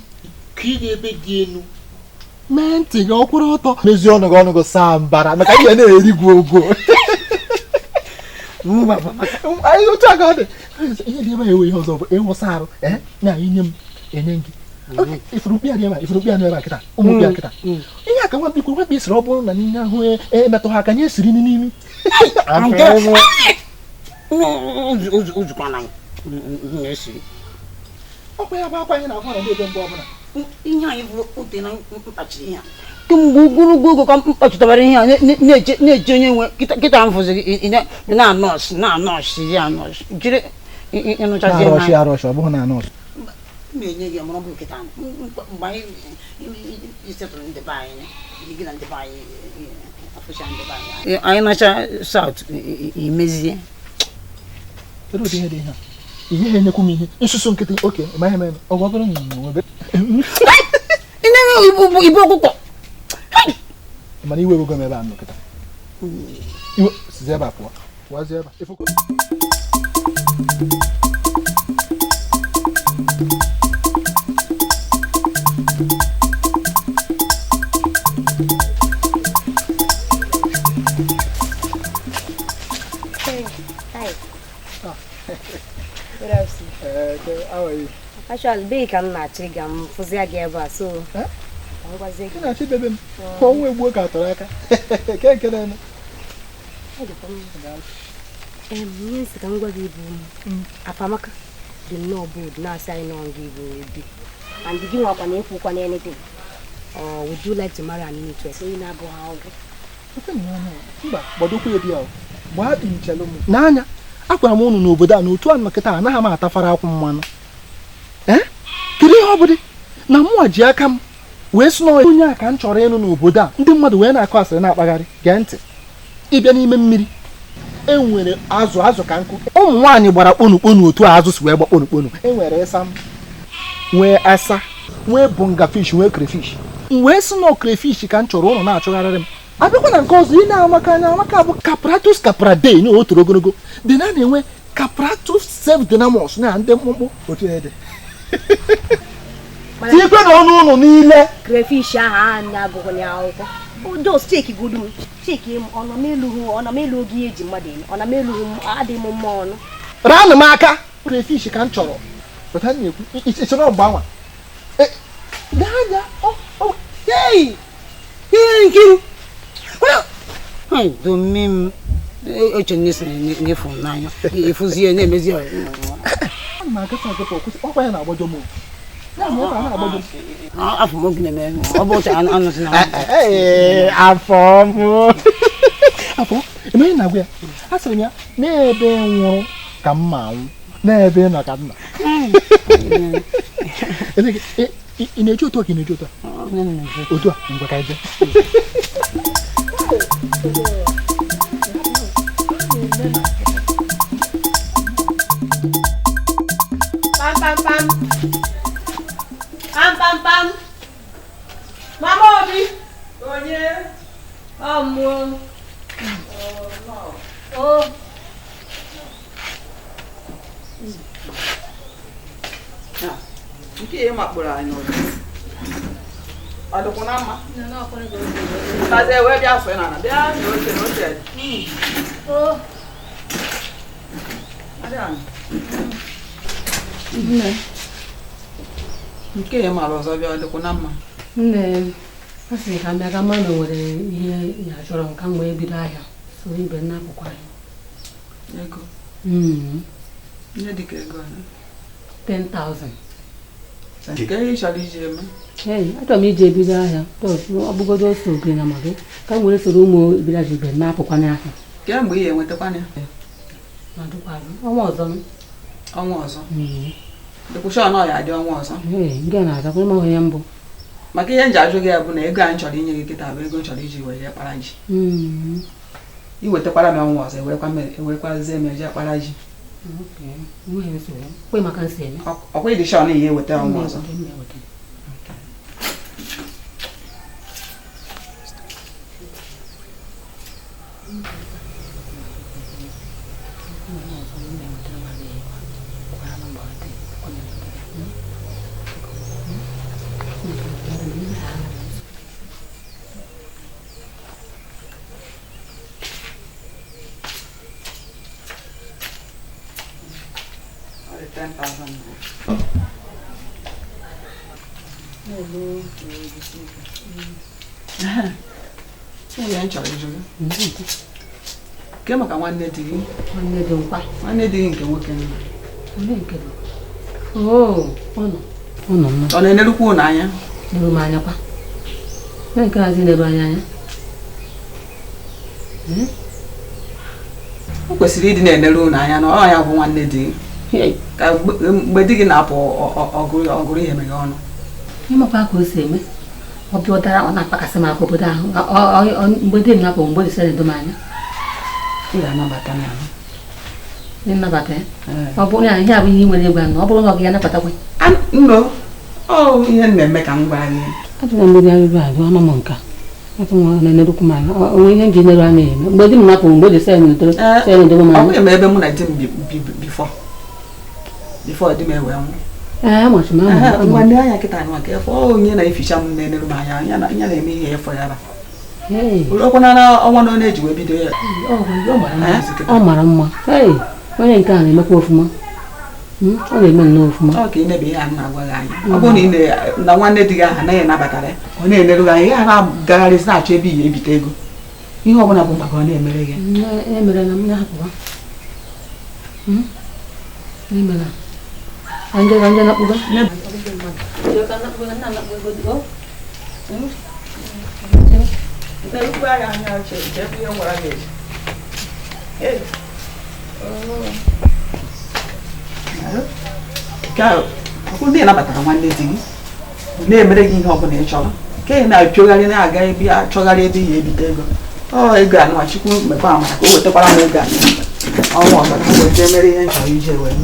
ka ị ga-ebe dị elu mee ntị gị ọkwụrụ ọtọ mezie ọnụ gị ọnụ gị saa mbara maka ihe na-eri gị ogo otu aka ọ dị ihe dị ebe a ewe ihe ọzọ bụ ịwụsa arụ na inye m enye gị ifuru mkpi a dị ebe a ifuru mkpi a ebe a kịta ụmụ mkpi a kịta ihe a ka nwa mkpi kwuru nwa mkpi sịrị ọ bụrụ na nne ahụ emetụ ha aka nye siri n'imi ọkwa ya bụ akwa anyị na-akwa na ebe mgbe ọbụla ihe anyị bụ ute na mkpachiri ihe a kemgbe ogologo oge ka m kpachitara ihe a na-eche onye nwe kịta m fụziri na nọọsụ na nọọsụ ya nọọsụ jiri ịnụchazi arọshị arọshị ọ bụghị na nọọsụ m na-enye gị mụrụ bụ kịta mgbe anyị isetụrụ ndị be anyị gị na ndị be anyị afụcha ndị be anyị anyị nacha saut imezie kedu ụdị ihe dị ihe a ihe ha enyekwu m ihe nsusu nkịtị oke ma ihe mere ọ gwagoro m nwebe ị na-enwe ibu ọkụkọ mana iwe ewego m ebe a nọ kịta iwe sizi ebe a pụọ pụọzie ebe a. How are you? Actually, be ka m na-achọ ịga m fụzia gị ebe a so ka m gwazie gị. Ị na-achọ idebe m? Ọnwa egbuo ka atọrọ aka. Ke nke na-eme? Ihe nsị ka m gwa gị bụ Afamaka dị nnọọ bold na-asị anyị nọ gị bụ di. And gị nwakwa na ekwukwa na anything. Or would you like to marry an illiterate? Onye na-agụ ha ọgụ. Mba, gbadokwa ya di ya. Gbaa nchelụ m. N'anya, akwara m unu n'obodo a n'otu a nkịta anaghị m atafara akwụ mmanụ. Kedu ihe ọ bụ dị na mụnwa ji aka m wee sị na onye a ka m chọrọ ịnụ n'obodo a ndị mmadụ wee na-akọ asịrị na-akpagharị. Gee ntị, ịbịa n'ime mmiri e nwere azụ azụ ka nkụ. Ụmụ nwaanyị gbara kponu kponu otu a azụ si wee gba kponu kponu. E nwere ịsam, nwee asa, nwee bunga fish, nwee crayfish. M wee sị na crayfish ka m chọrọ ụnụ na-achọgharịrị m. Abịakwa na nke ọzọ ị na-amaka anya amaka bụ Capratus capradae na o toro ogologo dị na na-enwe Capratus self-dynamos na ndị mkpụmkpụ otu ede. Tinyekwe na ọnụ ụlọ niile. Crayfish ahụ anyị agụghị na akwụkwọ. Dos cheki godu m. Cheki m ọ nọ n'elu hụ ọ nọ n'elu oge eji mmadụ eme. Ọ nọ n'elu hụ adịghị m mma ọnụ. Ranụ m aka. Crayfish ka m chọrọ. Pụta na-ekwu ịchọrọ mgbanwa. Gaa ọ hey! Hey, Nkiru. Hey, domi m. Eche nne si na-efu m n'anya. Efuzie na-emezi ya. Ana m agafe agafe ọkwụsị ọkwa ya na-agbajọ m. Afọ m oge na-eme ọ bụ otu anụ si na afọ m. Afọ eme na-agwa ya. A sịrị m ya n'ebe nwụrụ ka m ma anwụ n'ebe nọ ka m nọ. Ị na-eji otu a ka ị na-eji otu a? Otu a ngwa ka anyị jee. Pam pam pam. Pam pam pam. Mama Obi. Onye. Ọmụ. Oh. Nke ihe makpụrụ anyị n'ụlọ. Ọ dịkwa na mma? Tazie wee bịa sọ na bịa n'oche n'oche. Oh. Nne. Nke ihe mara ọzọ bịa ọ dịkwa na mma? Nne, a sị ka m bịa ka mma na o nwere ihe ya chọrọ m ka m wee bido ahịa so ibe nna akwụkwọ anyị. Ego? Ihe dịka ego ole? 10,000. Nke ihe ị chọrọ iji eme? Ee, achọrọ m iji ebido ahịa. Ọ bụgodo ose ogiri na magị ka m were soro ụmụ village ibe m na-apụkwa n'ahịa. Kemgbe ị ga-enwetakwana ya? Ọnwa ọzọ. Ọnwa ọzọ? Dịkwụcha na ọ ya adị ọnwa ọzọ? Ee, nke na-azakwa ịma onye mbụ. Maka ihe nji ajụ gị ya bụ na ego anyị chọrọ inye gị kịta bụ ego m chọrọ iji were kpara ji. I wetakwara m ọnwa ọzọ ewerekwazie m eji akpara ji. Ọkwa ịdị shọ na ihe eweta ọnwa ọzọ. Ke maka nwanne di gị? Nwanne di nkwa. Nwanne di gị nke nwoke nna. Onye nke dị? Oo, ọ nọ. Ọ nọ mma. Ọ na-enerukwa unu anya? Neru m anya kwa. Onye nke hazi neru anya anya? O kwesịrị ịdị na-eneru unu anya na ọ ya bụ nwanne di gị. Ka mgbe di gị na-apụ ọgụrụ ihe meghe ọnụ. Ịmakwa ka o si eme. Ọ bịa ụdara ọ na-akpakasị m aka obodo ahụ. Mgbe di m na-apụ mgbe di sị na-edo m anya. Ị ga-anabata ya. Nnabata ya? Ọ bụrụ na ihe abụ ihe ị nwere egwu anọ, ọ bụrụ na ọ ga anabatakwa. Nno, ọ ihe m na-eme ka m gwa gị. Ajụla mgbedi arụrụ agụ ama m nka. Atụ m na-enerukwu m anya. Onwe ihe m ji neru anya eme. Mgbe di m napụ mgbe di sị na-edobe m anya. Ọ bụghị m ebe mụ na di m bi bifọ di m ewee nwụ. Ee, amachi m ama. Ngwa ndị anya kịta anyị maka efe onye na-eficha m na-eneru m anya ya na-eme ihe efọ ya ba. Ọkwa na ọnwa na onye eji wee bido ya. Ọ mara mma. Onye nke a na-emekwa ofụma. Ọ na-eme nnọọ ọfụma. Ọ ka ị na-ebe ihe a na-agwa gị anya. Ọ bụrụ na na nwanne di gị ahụ anaghị anabatara ya, ọ na-eneru gị anya, ya na-agagharịsị na-achọ ebe ihe ebite ego. Ihe ọbụla bụ maka ọ na-emere gị. Emere na m na-ahapụwa. Emere. Anje na-akpụga. Ndị nabatara nwanne di gị na-emere gị ihe ọbụla ị chọrọ ka ị na-apịogharị na-aga ebe achọgharị ebe ihe ebite ego ọ ego anụwa Chukwu mekwa amara ka o wetakwara m ego anụ ọnwa ọzọ ka m wee mere ihe m chọrọ ije wee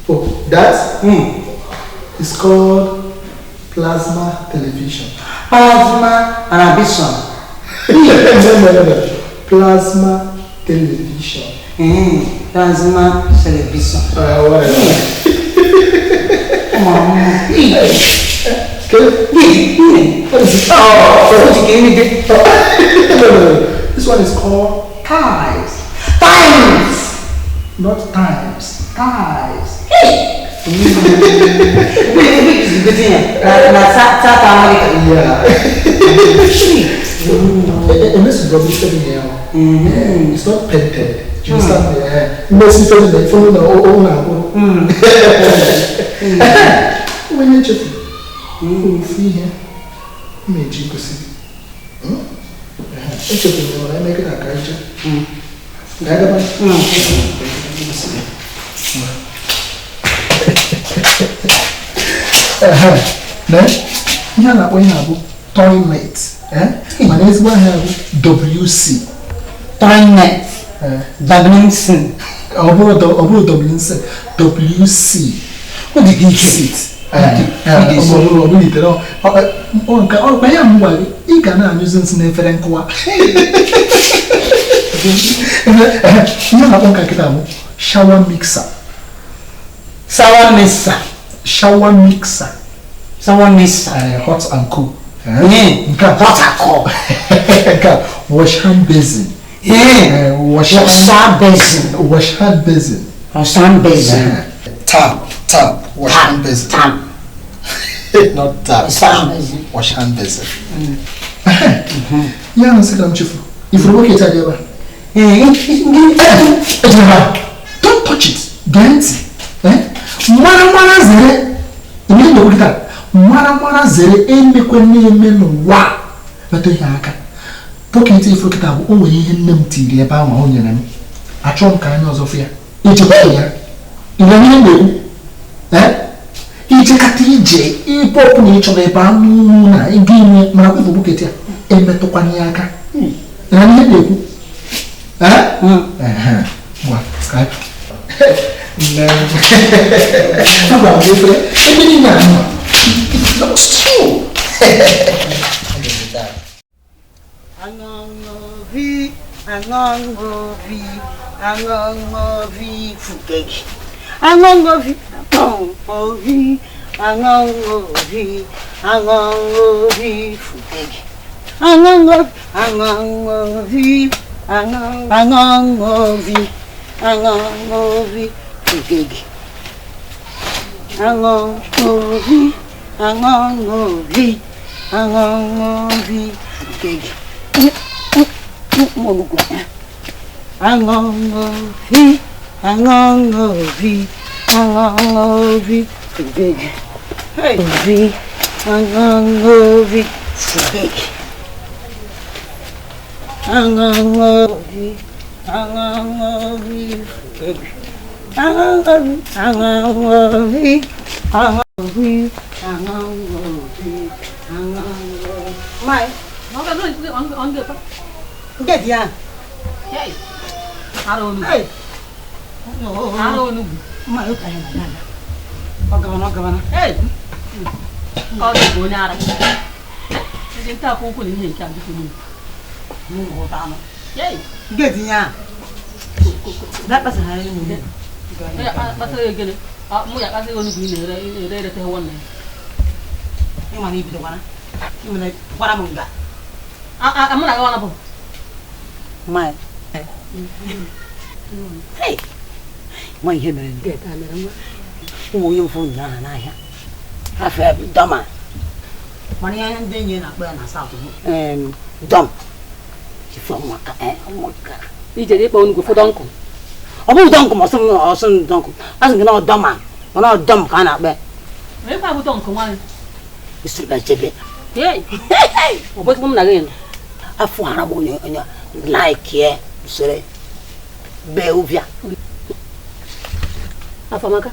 Oh, that is called plasma television. Plasma television. No. Plasma television. Plasma television. No. This one is called ties. Times. Not times. Ties. Hey. Yeah. And this is rubbish here. It's not painted. Do you understand? When you check, you see here, make you see. Make it a ihe a na-akpọ ihe a bụ toilet, mana ezigbo ahịa bụ WC. Toilet. WC. Ọ bụrụ WC, WC. Ọ dị gị ike. Ọ bụrụ itere ọkwa ya m gwara gị, ị ga na-anyụzi nsị n'efere nkụwa. Ihe a na-akpọ nka nkịta bụ shower mixer. Shower mixer. Shower mixer. Shower mixer. Hot and cool. Hot and cool. Wash hand basin. Wash hand basin. Wash hand basin. Wash hand basin. Tap, tap. Wash hand basin. Tap. Not tap. Wash hand basin. Wash hand basin. Yeah, I'm sick. I'm cheerful. If you work it, don't touch it. Don't. Mara zere. Mara zere emekwe na-eme n'ụwa metụ ihe aka bọket ifuru kịta bụ o nwere ihe nne m tiri ebe ahụ o nyere m achọọ m ka anya ọzọ fụ ya echekwa ya ile ihe na-ekwu ijekata ije ịbụ ọbụla ị chọrọ ebe anụ na ego ime mana kwefu bọket ya emetụkwana ya aka na ihe na-ekwu ebe niile anụ. Angongovi, angongovi, angongovi, fugegi. Angongovi, angongovi, angongovi, angongovi, fugegi. Angongovi, angongovi, angongovi, angongovi, fugegi. Angongovi, angongovi, angongovi, fugegi. Angongovi, angongovi, angongovi, fugegi. Ovi, angongovi, fugegi. Angongovi, angongovi, fugegi. Angongovi, angongovi, angongovi, angongovi, angongovi. Mai. Get ya. Hey. Hey. Hey. Hey. Get ya. That was how you Mụ ya akpasị onugbu ị na-ere ere erete ha nwanne. Ị ma na ibidokwana. Ị ma na gwara m nga. Mụ na gị ọ na-abụ. Mai. Hey. Nwa ihe mere ụmụ onye mfụ ụnyaahụ n'ahịa. Afọ ya bụ dọma. Mana ihe ndị enyi na-akpọ ya na South bụ dọm. Ife ọmụaka ọmụaka. Ijere ịkpọ onugbu fụ dọnkụ. Ọ bụghị dọnkụ ma ọsị m dọnkụ. A sị gị na ọ dọma mana ọ dọm ka a na-akpọ ya. Onye bụ dọnkụ nwaanyị? Isiri na chebe. Ọ bụ ezigbo m na gị nọ. Afọ hara bụ onye onye like ya usoro bee ụbịa. Afamaka,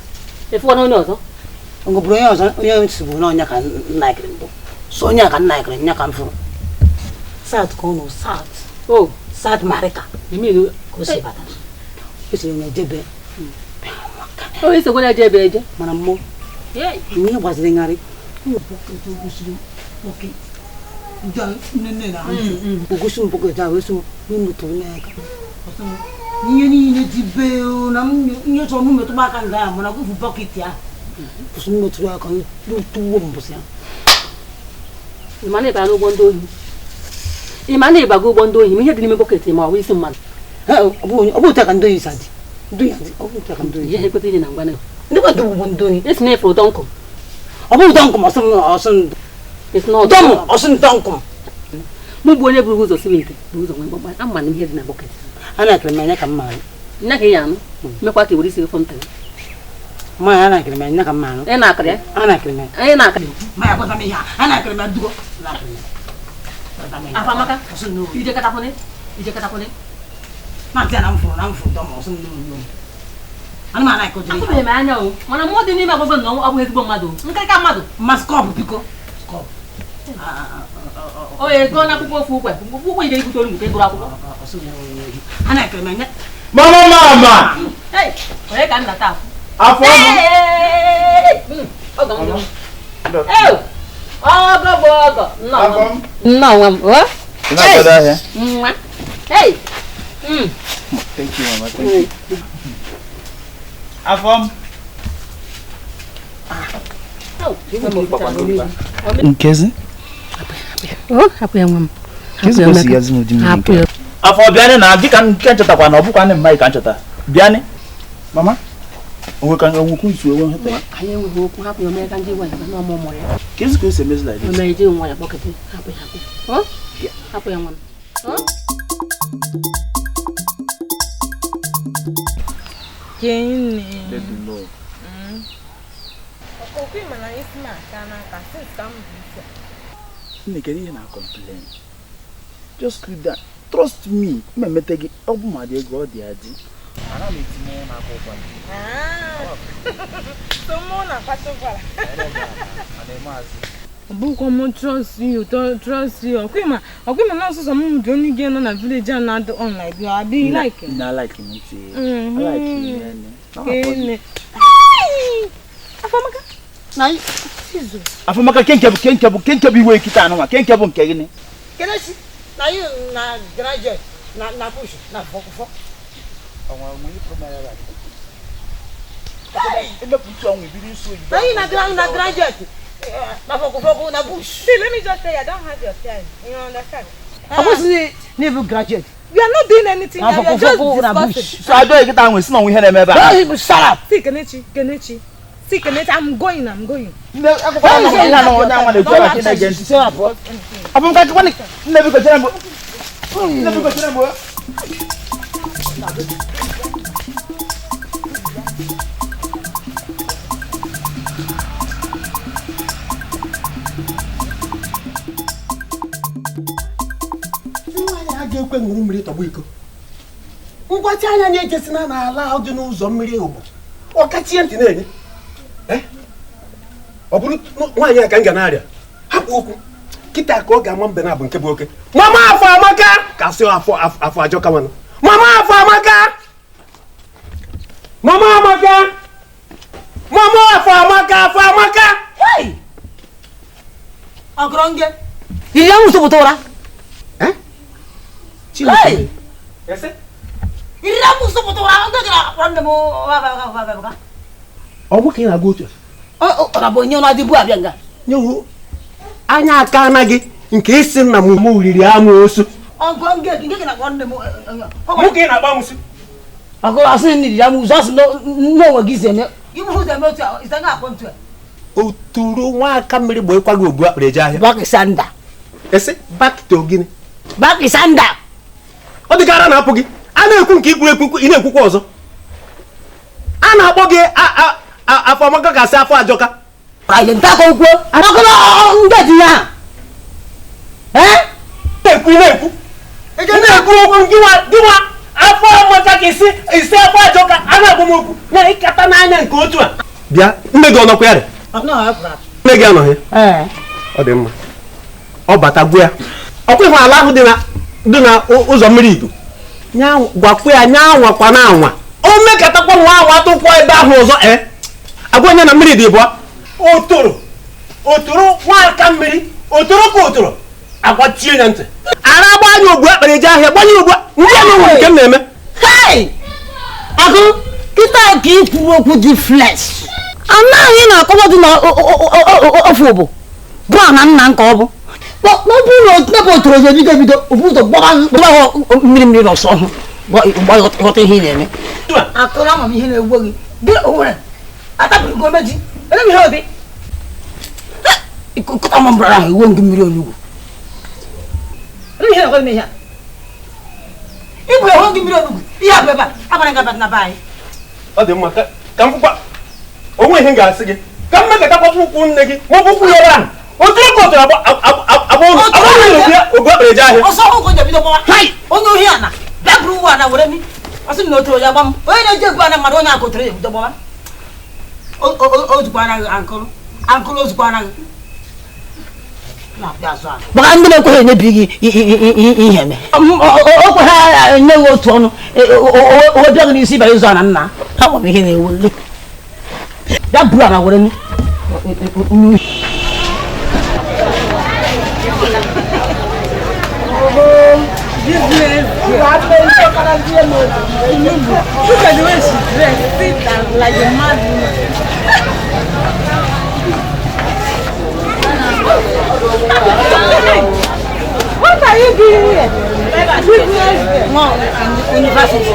efuwana onye ọzọ? Ngo bụrụ onye ọzọ onye nsogbu na onye ka nna ekiri mbụ. So onye ka nna ekiri nya ka m fụrụ. South ka ọ nọ South. Oh, South Marika. Imi ka o si bata. O siri na ejebe. O isokwa na ejebe eje. Mana mmụọ. Ihe gbaziri ngharị. Ogosi m pọketị ahụ esi m metụrụ n'aka. Ihe niile dị be na ihe chọrọ m metụ m aka nga ya mana gụfụ bọketị ahụ. Kwụsị m metụrụ aka tụwo mbọsị ya. Ị ma na ịbara n'ụgbọ ndị ohi? Ị ma na ịbago ụgbọ ndị ohi ma ihe dị n'ime bọketị ma ọ bụ isi mmadụ? Ọ bụ otu aka ndị ohi si adị. Ndị ohi adị, ọ bụ otu aka ndị ohi. Ihe ekweta ihe na ngwa na. Ndị kwado ụgbọ ndị ohi. Esi na ịfụrụ dọnkụ. Ọ bụ dọnkụ ma ọsị m Esi na ọ dọm ọsị m dọnkụ. Mụ bụ onye buru ụzọ siri ite buru ụzọ nwee mkpọmkpọ ama na ihe dị na bọketị. A na-ekiri m anya ka m maara. Nne ka ị ya anụ mekwa ka i were isi gị fụ nta gị. Ma a na-ekiri m anya ka m maara. Ị na-akịrị ya? A na-ekiri m. Ị na-akịrị. Ma ya gwata m ihe a, a na-ekiri m dugo. Afamaka, ije katakwune, ije katakwune. Ma ntị a na m fụrụ na m fụrụ dọm ọsị m n'olu. Ana m ana ekojiri. Afụbeghị m anya o, mana mmụọ dị n'ime agwago na ọ bụ ezigbo mmadụ. Nkịrịka mmadụ. Ma skọp biko. Skọp. O ego na akwụkwọ ofu ukwe. Ụkwụ ije ibute onugbu ka ị gụrụ akwụkwọ. A na-ekiri m anya. Mama mama. Hey, onye ka m nata afụ? Afọ m. Ọgọ m. Ee. Ọgọ bụ ọgọ. Nnọọ. Nnọọ nwa m. O? Ị na-akwado ahịa? Nwa. Hey. Thank you, mama. Thank you. Afọ m. Nkezi? Oh, hapụ ya nwa m. Hapụ ya. Afọ bịanị na dịka nke nchọtakwa na ọ bụkwa ndị mmadụ ka nchọta. Bịanị. Mama. Onwe ka onwekwu nsu ewe nheta. Anyị enweghị okwu hapụ ya mee ka ndị nwa ya na ọmụ mụrụ ya. Kezi ka o si emezi like this? Ome eji nwa ya kpọkịtị. Hapụ ya hapụ. Oh? Hapụ ya nwa m. Oh? Kene. Baby no. Okwu mana isi m aka n'aka since ka m bụ isi. Nne kedu ihe na-complain? Just cool down. Trust me. M emete gị ọ bụ ma dị ego ọ dị adị. Ana m etinye ya n'aka ụkwara. So mụ na-akpata ụkwara. Ọ bụkwa m trust you, trust you. Ọkwa ịma na ọsọsọ m dị onye gị nọ na village a na-adị on like you. Abi like. Na like m ntị. I like you. Afamaka. Na Afamaka kenke bụ iwe nkịta anụnwa kenke bụ nke gịnị? Kelechi na you na graduate na na push na fọkụfọ. Na you na graduate na fọkụfọkụ na bush. See, let me just tell you, I don't have your time. You understand? I was never graduate. We are not doing anything. We are just discussing. So I don't get that one. See no we hear them ever. Shut up. See Kelechi, Kelechi. See Kelechi, I'm going. Ga-ekwe ṅụrụ mmiri tọgbọ iko ngwachi anya na-echesina n'ala ahụ dị n'ụzọ mmiri ụgbọ ọkachie ntị na-enye ọ bụrụ nwaanyị a ka m ga na-arịa hapụ okwu kịta ka ọ ga-ama mbe na-abụ nke bụ oke mama afọ amaka ka sị afọ ajọka nwanụ mama afọ amaka mama amaka mama afọ amaka afọ amaka ọgọrọ nge yiri ya nwụsọ pụta ụra. Hey! Ọ bụ ka ị na-agwa otu a? Ọ bụ onye na-adịbu abịa nga. Nyewu anya aka anaghị nke isi nna m riri amoosu. Ọgọ nge gị na-akpọ nne m. Mụ ka ị na-akpọ amoosu. Ọgọ asị nne riri amoosu asị n'onwe gị si eme. Ibu ụzọ eme otu a, ịsa na-akpọ ntu a. Oturu nwa aka mmiri gbo ịkwa gị ogbu akpịrị eje ahịa. Bakisanda. Esi back to gịnị? Bakisanda. Ọ dị ka ara na-apụ gị. A na-ekwu nke ikwuru ekwu ị na-ekwukwa ọzọ. A na-akpọ gị afọ amaka ka asị afọ ajọka. Anyị nta okwu amakọla ndị dị ya. Eh? Na-ekwu na-ekwu. Ị ga na-ekwu okwu gị nwa afọ amaka ka isi afọ ajọka a na-agba m okwu na ịkata n'anya nke otu a. Bịa nne gị ọnọkwa ya dị? Nne gị anọghị? Ọ dị mma. Ọ batagbu ya. Ọkwa ịhụ ala ahụ dị na ụzọ mmiri ido. Gwakwa ya nya anwakwa na anwa. O mekatakwa nwa anwa tụkwa ebe ahụ ọzọ agwa onye na mmiri dị bụọ. Otoro nwa aka mmiri otoro ka otoro agwachie ya ntị. Ara gbanye ogbu akpara eje ahịa gbanye ogbu ndị a nwere nke m na-eme. Hei! Agụ kịta ka i kwuru okwu dị flesh. Anaghị na-akọwa dị na ofu bụ bụ na nna nke ọ bụ. N'ọbụ na otoro ya ebido ebido obu ụzọ gbaba mmiri mmiri n'ọsọ ọhụ ghọta ihe ị na-eme. Akụrụ amamihe na-egwu gị gị onwere atapụrụ gị omeji ele m ihe obi ịkụta m mbara ahụ iwe ngị mmiri onugbu. Ele m ihe na-ekwe m ihe a igwe ehu gị mmiri onugbu ihe abụ ebe a agbara gị abata na be anyị. Ọ dị mma ka m fụkwa onwe ihe m ga-asị gị ka m mekọtakwa ụkwụ nne gị ma ọ bụ ụkwụ ya ebe ahụ. Otoro ka otoro agba ụlọ ogbu akpara eje ahịa. Ọsọ ọhụụ ka o ji ebido gbawa. Onye ohi ana bịa buru ụwa ana were mi asị m na otoro ya gba m onye na-eji egwu ana mmadụ onye aka otoro ya ebido gbawa. O zukwa anaghị ankụrụ ankụrụ o zukwa anaghị maka ndị na-ekweghị enyebi gị ihe eme o kweghị enye gị otu ọnụ o bịa gị n'isi ịbara ịzụ ana nna ha nwere ihe na-ewu bịa buru ana were mi. Look at the way she dressed, sit like a mad woman. What are you doing here? Business No, university.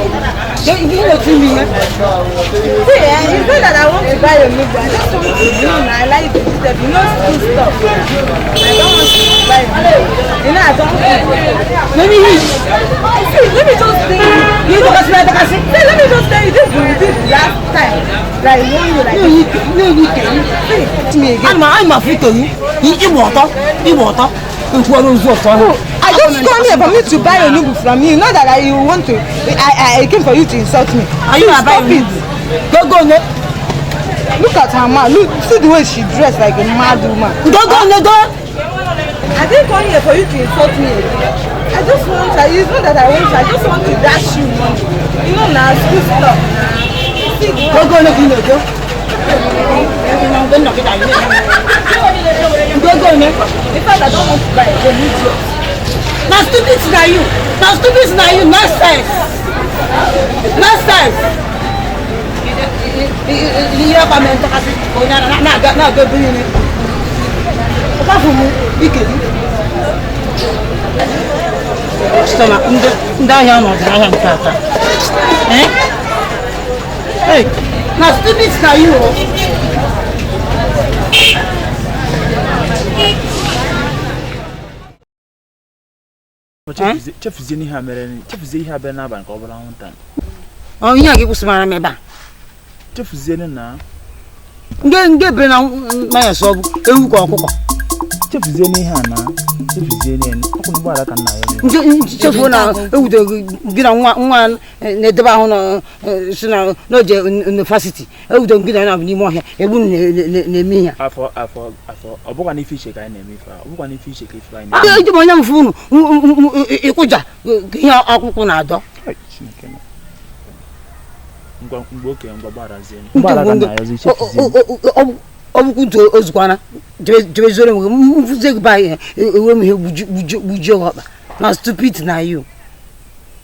You know to me. See, it's not that I want to buy a new one. I just want to know. I like the stuff. You know, school stuff. I don't want to buy a new. You know, I don't want to. Let me see. Let me just tell you. You don't see. See, let me just tell you. This will be the last time that I want you like this. No, you can. See me again. I'm afraid to you. You water. You water. I just come here for me to buy onugbu from you. Not that I want to. I came for you to insult me. Are you stop it? Go go no. Look at her mouth. Look, see the way she dressed like a mad woman. Go go no go. I didn't come here for you to insult me. I just want. It's not that I want. I just want to dash you money. You know now, school stuff. See the go go no go go. Go go no. In fact, I don't want to buy a idiot. Na stupid na you. Na stupid na you. Nonsense. Nonsense. Ihe akwa mee ntọkasị onye na-aga na-aga ebe niile. Ọkafụ m ike gị. Site na ndị ahịa nọ dị ahịa nke ata. Hey, na stupid na you. Chefuzie ihe a mere chefuzie ihe abịa n'abalị ka ọ bụrụ anwụnta. Ọ ihe a gị kwụsịmara m ebe a. Chefuzie na nge bere na mmanya sọ bụ ewu ka ọkụkọ. Chefuzie n'ihe a na chefuzie n'ihe ọkụ ụgbọala ka nna ya. Nje chefuo na ewudo gị na nwa nwa na-edebe ahụ na si na n'oje university ewudo gị na ya n'ime ọhịa egbu na-eme ihe. Afọ afọ afọ ọ bụkwa n'ife iche ka anyị na-eme ife a ọ bụkwa n'ife iche ka ife anyị na-eme. Eji m onye mfu unu ịkụja ihe akwụkwọ na-adọ. Ngwa mgbe okenye ngwa gbarazie. Ụgbọala ka nna ya ọzọ chefuzie. Ọ bụkwa ntụ ozukwana jebezoro m mfụzie gị ba ihe ewe m ihe gbujie ọkpa. Na stupid na you.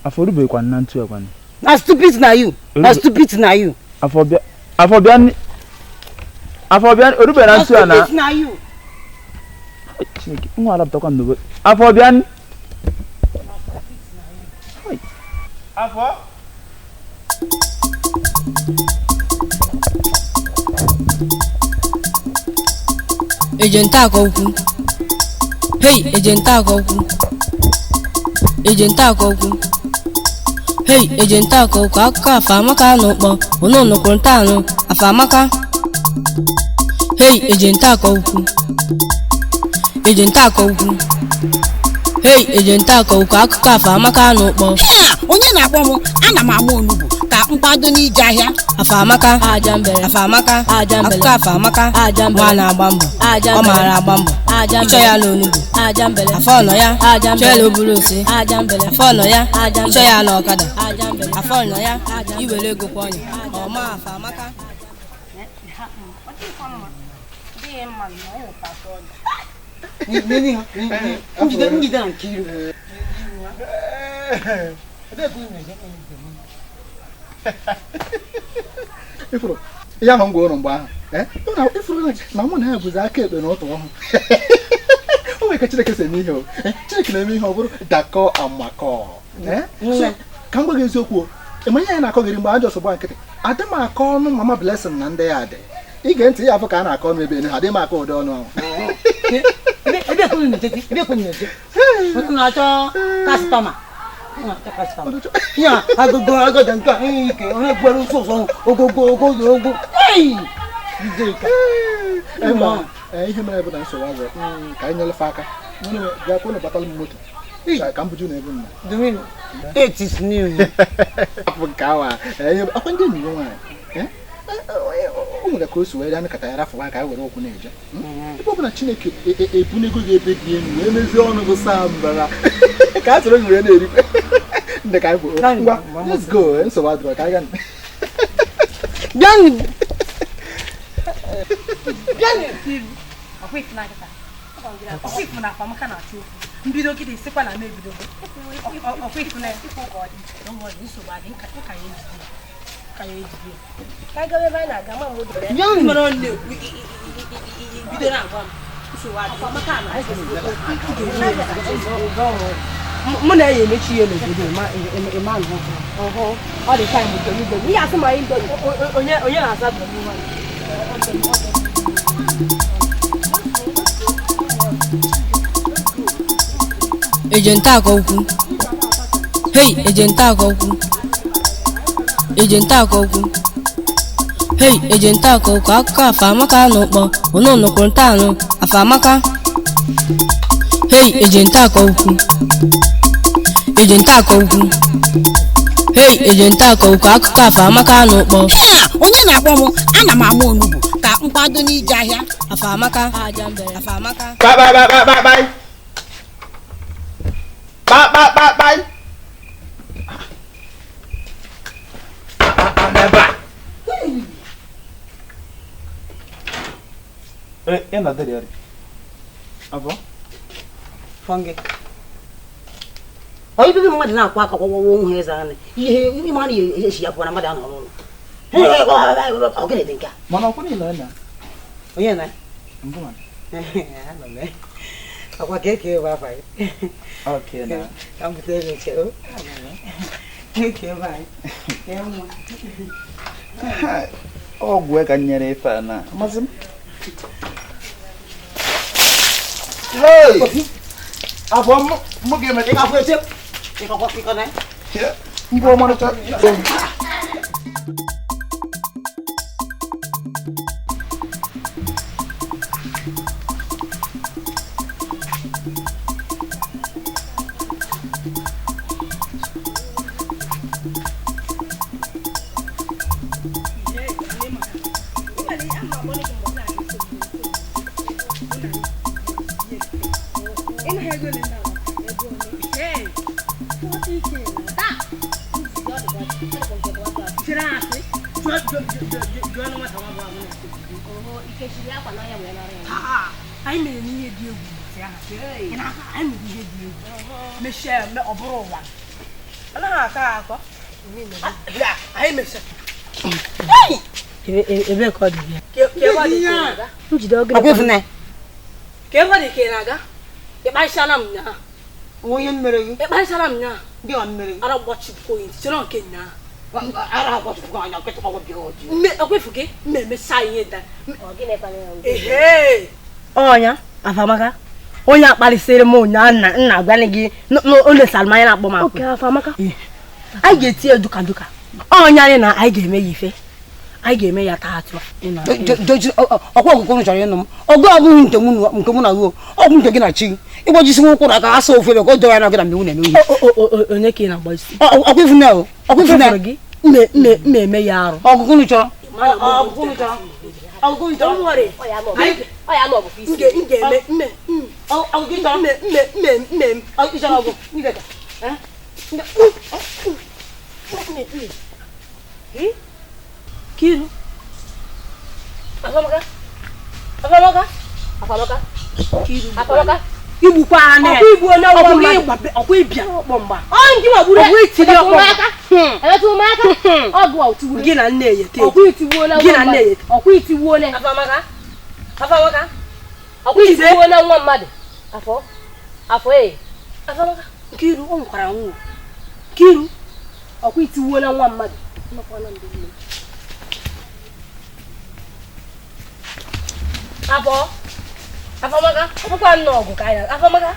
Afọ rubekwa na ntu ekwana. Na stupid na you. Na stupid na you. Afọ bịa afọ bịa Afọ bịa orube na nsu a na. Chineke nwa alapụtakwa m n'obodo. Afọ bịa. Afọ. Ejenta akọkwu. Hey, ejenta akọkwu. Ejenta akọkwu. Hey, ejenta akọkwu akụkọ Afamaka n'ụkpọ unu nụkwuru ntaanụ Afamaka. Hey, ejenta akọkwu. Ejenta akọkwu. Hey, ejenta akọkwu akụkọ Afamaka n'ụkpọ. Onye na-akpọ m ana m ama onugbu ka nkwado n'ije ahịa. Afamaka Afamaka akụkọ Afamaka nwa na-agba mbọ ọ maara agba mbọ ịchọ ya n'onugbu afọ nọ ya chọọ ya n'oburu ose afọ nọ ya ịchọ ya n'ọkada afọ nọ ya iwere ego kwa ọnya ọma Afamaka. Ifuru ya ahụ ngwa ụlọ mgbe ahụ ifuru na mụ na ya bụzi aka ekpe na ụtụ ọhụụ. O nwere ka Chineke si eme ihe o. Chineke na-eme ihe ọ bụrụ dakọ amakọ. Ka m gwa gị eziokwu ịma ihe anyị na-akọgịrị mgbe ajọ sogba nkịtị adị m akọ ọnụ mama Blessing na ndị ya dị ige ntị ya afọ ka a na-akọ ọnụ ebe ha adị m akọ ụdị ọnụ ahụ. Ya agogo agogo nke a ike onye gwara ụsọ ụsọ ogogo ogogo ogo. Ihe mere bụ na nsogbu azụ ka anyị nyelefe aka bịa kwụnụ batala m moto ka m buju na ebe nna. It is new. Afọ nke awa akwa ndị enyi nwaanyị o nwere ka o si wee ya nkata ya rafụ ka anyị were ụkwụ na-eje ebe ọ bụ na Chineke ebunego gị ebe dị elu wee mezie ọnụ gị saa mbara ka a soro gị wee na-erikwe ndị ka anyị bụ ngwa let's go nsogbu adịrọ ka anyị gaa. Mbido kịta isikwa na m ebido ọkwa ịfụna ya nsogbu adị nka ya ejide ka ya ejide ka anyị gawa ebe anyị na-aga ma bido na-agwa m nsogbu adị mụ na ya emechi ihe n'obodo ịma ọ dị taịm ihe asị ma anyị onye na-asa Ejenta akọkwu. Hey, ejenta akọkwu. Ejenta akọkwu. Hey, ejenta akọkwu akụkọ Afamaka n'ụkpọ unu nụkwuru ntaanụ Afamaka. Hey, ejenta akọkwu. Ejenta akọkwu. Hey, ejenta akọkwu akụkọ Afamaka n'ụkpọ. Onye na-akpọ m ana m ama onugbu ka nkwado n'ije ahịa. Afamaka Afamaka. Bye bye bye bye bye. Bye bye bye bye. Eh, na dere yare. Abo? Fange. Oyi bibi mmadụ na-akwa aka kwọwọ onwe eze anị. Ihe ime na esi ya pụọ na mmadụ anọ n'ụlọ. Ọ gịnị dị nke a? Mana ọkwụ niile na. Onye na? Mbụ ma. Anọ m. Akwa keke bụ afa gị. Okay na. Ka m bute ego che o. Keke bụ anyị. Ee nwa. Ọgwụ ka nyere ife a na. Amasị m. Hey! Afọ mụ ga-eme Ị ga-afụ eche. Ị ga-akwa ịkọ na. Mbụ ọmarịcha. Anyị mere ihe dị egwu anyị mere ihe dị egwu mechie ọ bụrụ ụwa anaghị akọ akọ anyị mechie. Ebe ka ọ dị bịa. Njide oge. Ọkwa ịfụnanya. Ka ebe dị ka ị na-aga? Ịkparịsịala m nyaa. Onye mere gị? Ịkparịsịala m nyaa. Gị ọ mere gị? Ara gbachipụkwa onye ntị chere nke nyaa. Ara gbachipụkwa anya nkịtị ọgwụ bịa ọjị. Mme ọkwa gị mme emesa ihe da. Ehe. Ọnya Afamaka. Onye akparịsịrị m ụnyaahụ nna nna agwa gị n'ụlọ Salmanya na-akpọ m akpọ. Oke Afamaka. Anyị ga-eti ya duka duka. Ọnya anyị na anyị ga-eme ya ife. Anyị ga-eme ya taa atụ. Ọkwa ọgụgụ chọrọ ịnụ m. Ọgụ abụghị nke mụ na gị ọgwụ nke gị na chi. Ịgbajisi nkwụ na aka asa ofu ebe ka o dọrọ ya na gị na mgbe na-eme ihe. Onye ka ị na-agbajisi? Ọkwa ịfụnanya o. Ọkwa ịfụnanya gị. Mme eme ya arụ. Ọgụgụ chọrọ. Ọgụgụ chọrọ. Ọgụgụ chọrọ. Ọ ya ma ọ bụ isi. M ga-eme mme. Ọgụgụ chọrọ. Mme mme mme mme. Ị chọrọ ọgụ. Kiru. Afamaka. Afamaka. Afamaka. Kiru. Afamaka. Igbukwa anị. Ọkwa igbu onye ọgbọ mmadụ. Ọkwa ịbịa ọkpọ mgba. Ọ nke ma gburu. Ọkwa itiri ọkpọ. Emetụ m aka. Ọgụ a otigburu. Gị na nne eyete. Ọkwa itigbuo na Gị na nne eyete. Ọkwa itigbuo na. Afamaka. Afamaka. Ọkwa itigbuo na nwa mmadụ. Afọ. Afọ ee. Afamaka. Nkiru o nwekwara nwụ. Nkiru. Ọkwa itigbuo na nwa mmadụ. Afọ. Afamaka, ọkpụkwa nnọọ ọgụ ka anyị Afamaka.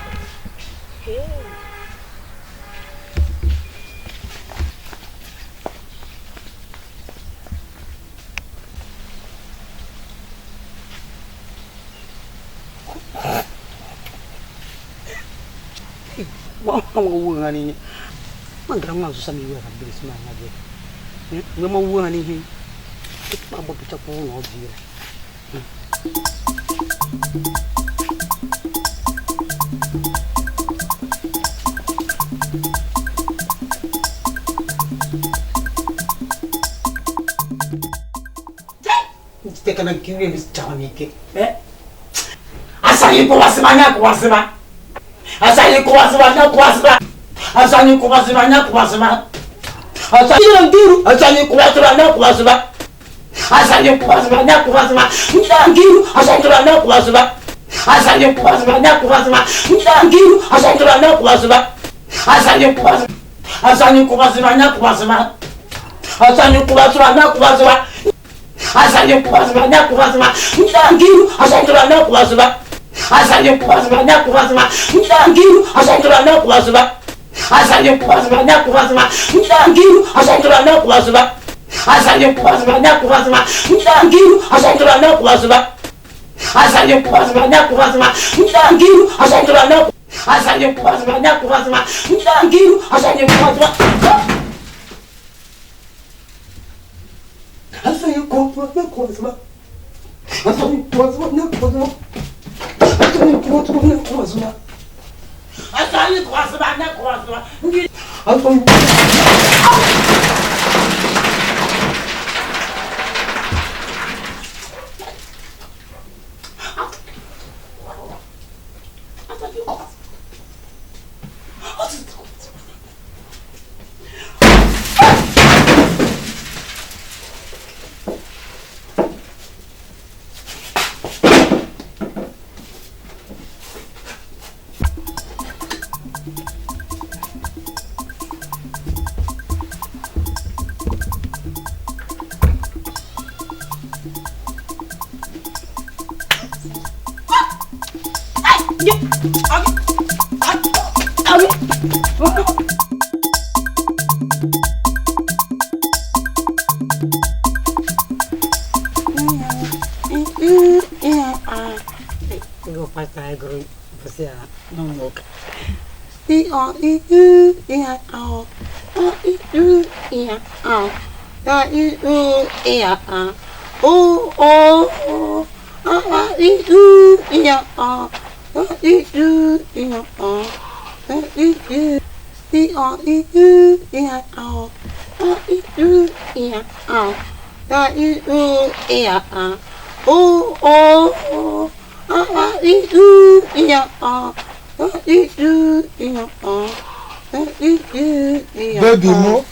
Baby mo.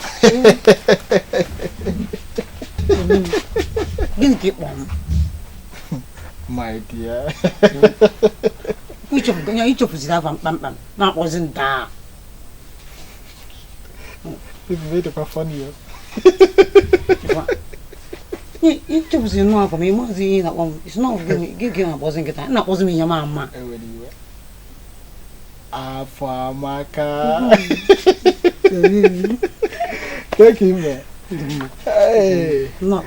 Ka ịkpọ m? My dear. Ichefuziri afa m kpamkpam na-akpọzi nta. Baby, funny. Ichefuziri nnọọ afa m, ịmazi ihe na-akpọ m. Isi na gị gị na-akpọzi nkịta, na-akpọzi m ihe ma ama. Afamaka. Thank you, man. Hey. No.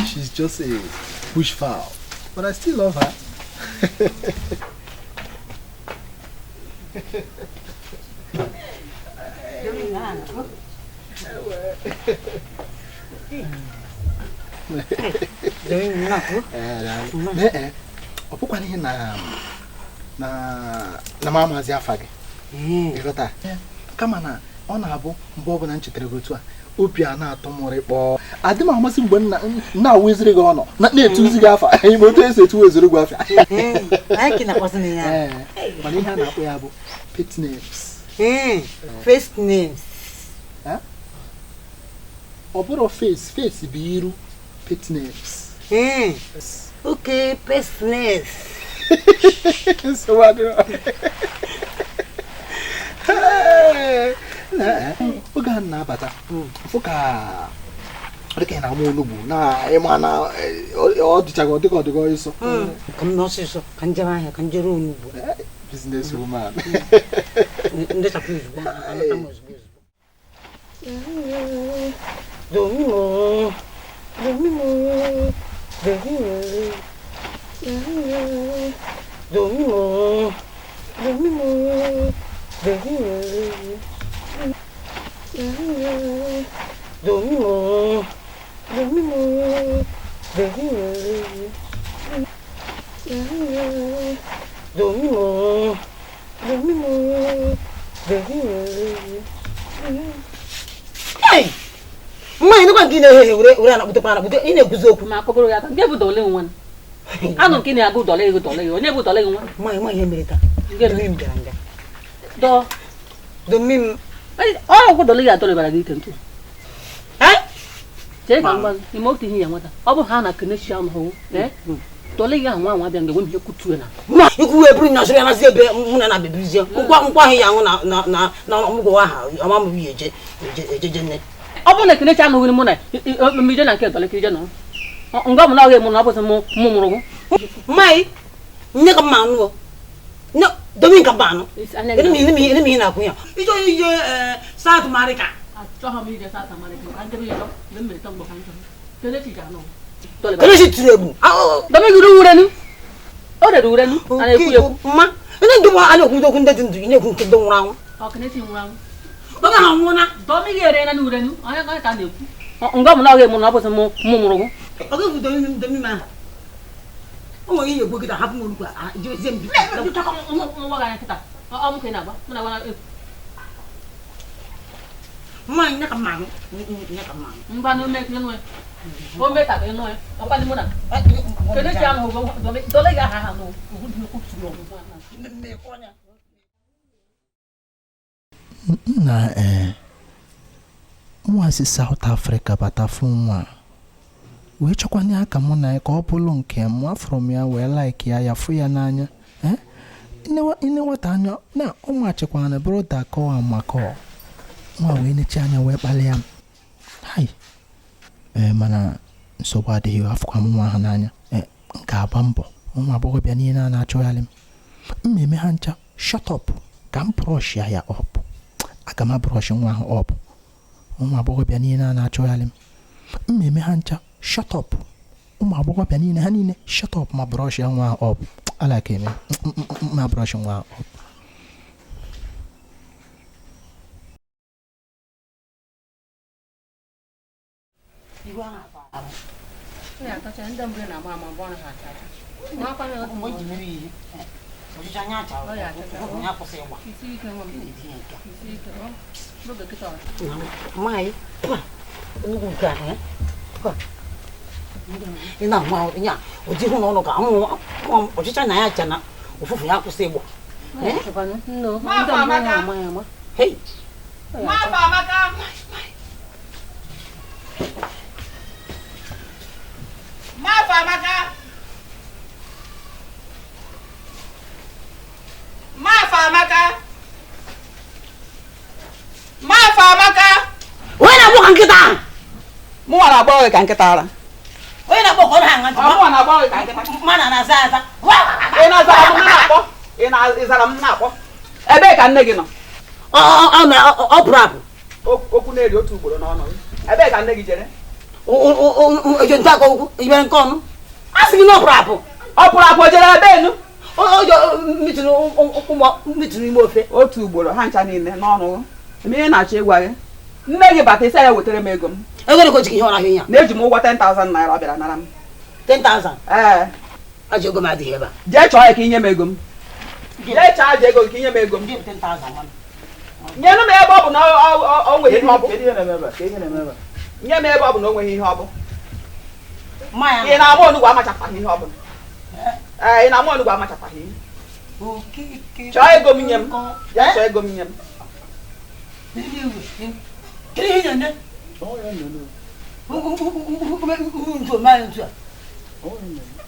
She's just a bush fowl, but I still love her. Ọ bụkwa ihe na na mamazi afa gị ịghọta kama na ọ na-abụ mgbe ọbụla m chetara gị otu a obi a na-atọ m rịkpọ adị m amasị mgbe m na-awụziri gị ọnọ na-etuzi gị afa ime otu esi etu weziri gị afa mana ihe a na-akpọ ya bụ pet names. Face names. Ọ bụrụ face face bụ iru pet names. Okay, pet names. So what do oge a na-abata fụ ka dịka ị na-ama onugbu na ịma na ọ dịchaghị ọdịka ọdịka ọsọ ka m n'ọsịsọ ka njem ahịa ka njere onugbu business woman ndechapụ ozugbo anata m ozugbo ozugbo. Domimo, domimo, domimo, domimo, domimo, domimo, domimo, domimo, domimo, domimo. Hey! Mma ịnụkwa nke ị na-ehe were anakpụtekwa anakpụte ị na-ekwuzi okwu ma akpọgoro ya aka nke bụ dọle nwa anụ nke na-agụ dọle ego dọle ego onye bụ dọle gị nwa mma ịma ihe mere taa domi m bịara nga dọ domi m ọ ọgwụ dọle gị adọlebara gị ike ntụ chee ka mgba ime otu ihe ya nweta ọ bụ ha na kenechi ahụ hụ dọle gị ahụ nwa nwa bịa nga enwe m ihe kutu na mma ikwu wee bụrụ nyasịrị ya nazi ebe mụ na na-abịabizie nkwa nkwa ahụ ya ahụ na na na ọmụgwọ aha ama m eje ejeje nne ọ bụrụ na kenechi anụghị mụ na ije na nke dọle ka ije nọ nga mụ na ọghị mụ na ọ bụsị mụ mụrụ gụ mmaị nne ka mma anụ nne domi ka mma anụ ene m ihe na-akwụ ya ije ije South America. Kenechi tiri egbu domi gụrụ urenu o rere urenu a na-ekwu ekwu mma ndị ndụ a na-ekwu okwu ndị dị ndụ ị na-ekwu nke ndị nwụrụ anwụ ọ kenechi nwụrụ anwụ oge ha nwụna domi ga-ere na urenu onye ka a na-ekwu nga mụ na ọghị mụ na ọ bụsị mụ mụrụ gụ ọ ga-ebu domi m ahụ o nwere ihe egbu gịta hapụ m olugbo jezie m mma nne ka mma anụ nne ka mma anụ mba na ome o mee ka ịnụ ya ọkwa dị mụ na kenechi ahụ dọle gị aha ha na nwa si South Africa bata fụ nwa wee chọkwanye aka mụ na ya ka ọ bụrụ nke m afụrụ m ya wee like ya ya fụ ya n'anya ine nwata anya na ụmụ achịkwana bụrụ dakọ amakọ nwa wee nechi anya wee kpalịa m hai mana nsogbu adịghị afụkwa m nwa ha n'anya m ga-agba mbọ ụmụ agbọghọbịa niile a na-achọgharị m m eme ha ncha shut up ka m brọsh ya up aga m abrọsh nwa ahụ up ụmụ agbọghọbịa niile a na-achọgharị m m eme ha ncha shut up ụmụ agbọghọbịa niile ha niile shut up ma brọsh ya nwa ahụ up ala ka eme ma brọsh nwa ahụ up. Ị na-ama ya ụdị hụ na ọnụ ka ọchịcha na ya acha na ụfụfụ ya akwụsị ịgba. Hei. Amaka. Amaka. Amaka. Amaka. Onye na-agbọ ka nkịta ahụ? Mụnwa na-agbọ gị ka nkịta ara. Onye na-agbọ ka ọ na-aṅa ntị. Mụnwa na-agbọ gị ka nkịta. Mana na-aza aza. Ị na-azara m na-akpọ. Ị na-azara m na-akpọ. Ebee ka nne gị nọ? Ọ pụrụ apụ. Okwu na-eri otu ugboro n'ọnụ gị. Ebee ka nne gị jere? Oje nta aka okwu, ibere nke ọnụ. A sị gị na ọ pụrụ apụ. Ọ pụrụ apụ o jere ebe enu? Mitụrụ ime ofe. Otu ugboro ha ncha niile n'ọnụ gị. Ihe na-achọ ịgwa gị. Nne gị bata isi ya wetara m ego m. Ego na goji ihe ọ na-ahụ ihe a. Na-eji m ụgwọ 10,000 naira ọ bịara nara m. 10,000? Ee. Ajọ ego m adịghị ebe a. Jee chọọ ya ka inye m ego m. Jee chọọ ajọ ego ka inye m ego m. Nyenụ m ebe ọ bụ na o nweghị ihe ọ bụ. Nye m ebe ọ bụ na o nweghị ihe ọ bụ. Ị na-ama onugbu amachapụtaghị ihe ọ bụ. Ee, ị na-ama onugbu amachapụtaghị ihe. Chọọ ego m nye m. Jee chọọ ego m nye m.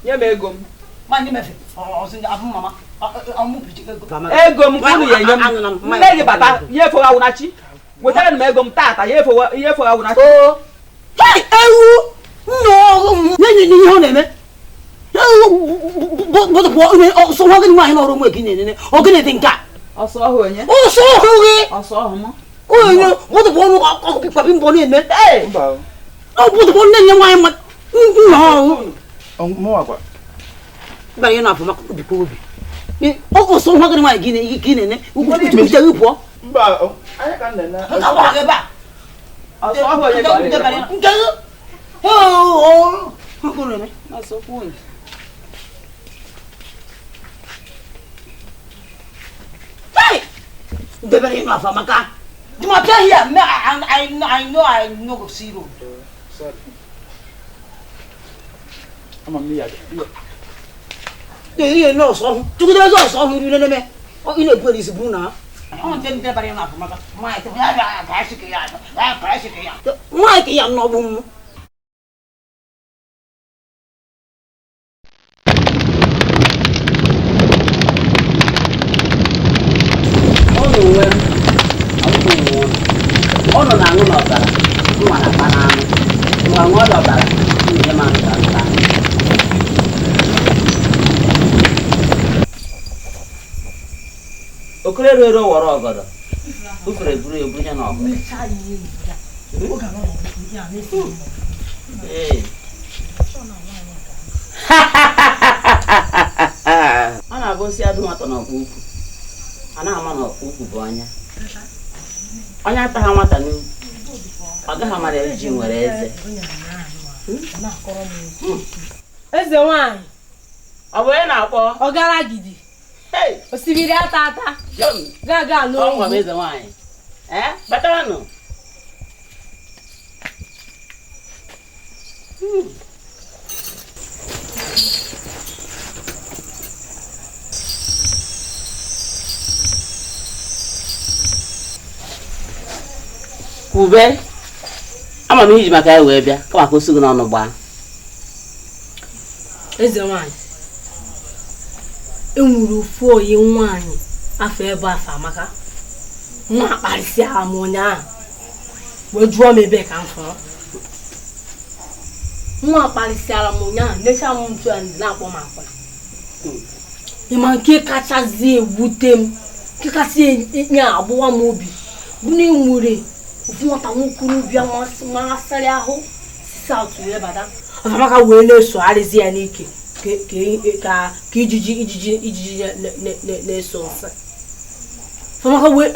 Nye m ego m. Ego m kwunu ya enye m. Nne gị bata nyefee awụnachi. Wetara m ego m tata nyefee awụnachi. Ewu nna ihe ọ na-eme. Ọsọ gị nwaanyị n'ọrụ onwe gị na-enene. Ọ gịnị dị nke a? Ọsọ ọhụ onye? Ọsọ ọhụ gị. Ọsọ ọhụ m. Onye gbọdọ̀bọ̀ ọnụ ọkụ mbọ na-eme. Ọ gbọdọ̀bọ̀ nne nne nwaanyị mmadụ nna ọhụ. Gbara ihe na-afọ maka obi kwa obi. Ọsọ nwa gị nwaanyị gị na-ene uche gị pụọ. Ọsọ ọhụ onye ka ọ na-eme? Nke gị. Ndebere ịnụ afọ maka. You must tell here. I know go see road. Sorry. I'm a me. You know so. You go so you know me. Oh, you know police bruna. I want to ndebere ịnụ afọ maka. My my ya no bu. Ọ nọ na-aṅụ n'ọbara, nwa na-akpa n'anụ, nwa ṅụọ n'ọbara, nwunye m anụ ka. Okoro eru eru wọrọ ọgọdọ, ufere buru ebu ya n'ọgọdọ. Ọ na-abụ osi adụ nwata n'ọkpụ ukwu, a na-ama n'ọkpụ ukwu bụ ọnya. Onye atagha nwata n'ukwu, ọ gaghị amara ji nwere eze. Eze nwanyị. Ọ bụ onye na-akpọ? Ọgara gidi. Osimiri ata ata. Gaga n'ogwu. Ọ bụ eze nwanyị. Eh? Batawanụ. Ube, ama m ihe iji maka ya wee bịa kama ka o si gị n'ọnụ gbaa. Eze nwanyị, enwere ofu oyi nwaanyị afọ ebe afọ amaka nwa akparịsịara m ụnyaahụ wee jụọ m ebe ka m fọrọ. Nwa akparịsịara m ụnyaahụ necha m ntu a na-akpọ m akwụna. Ịma nke kachasị ewute m, nke kasị enye agbụwa m obi bụ na enwere ofu nwata nwokorobịa masịrị ahụ si saụt wee bata. Afamaka wee na-esogharịzi ya n'ike ka ijiji ijiji ijiji na-eso nsị. Afamaka wee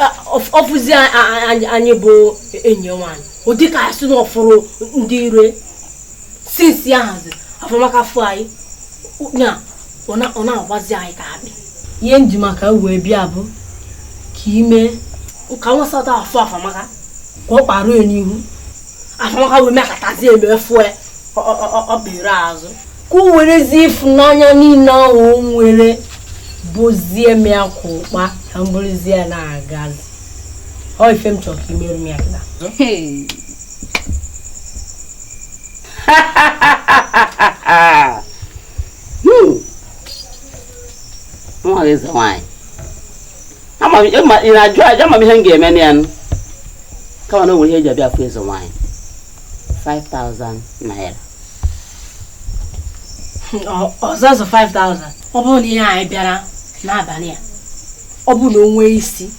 ọfụzi anyị bụ enyi nwaanyị ọ dịka asị na ọfụrụ ndị ire sinsi ya hazi. Afamaka fụ anyị na ọ na-agwazi anyị ka akpị. Ihe nji maka wee bịa bụ ka ime ka nwa saụt afụ Afamaka ka ọ kpara ya n'ihu. Afamaka wee mekatazi eme fụọ ọ bere azụ ka o werezie ịfụnanya niile ahụ o nwere bụzie m ya kwa ụkpa ka m bụrụzie na-agazi. Ọ ife m chọrọ ka imerụ m ya kịta. Nwa gị eze nwaanyị. Ị na-ajụ ajụ ama m ihe m ga-eme na ya nụ. Kama na o nwere ihe eji abịa afụ eze nwaanyị. 5,000 naira. Ọzọzọ 5,000. Ọ bụrụ na ihe anyị bịara n'abalị a, ọ bụrụ na o nwee isi,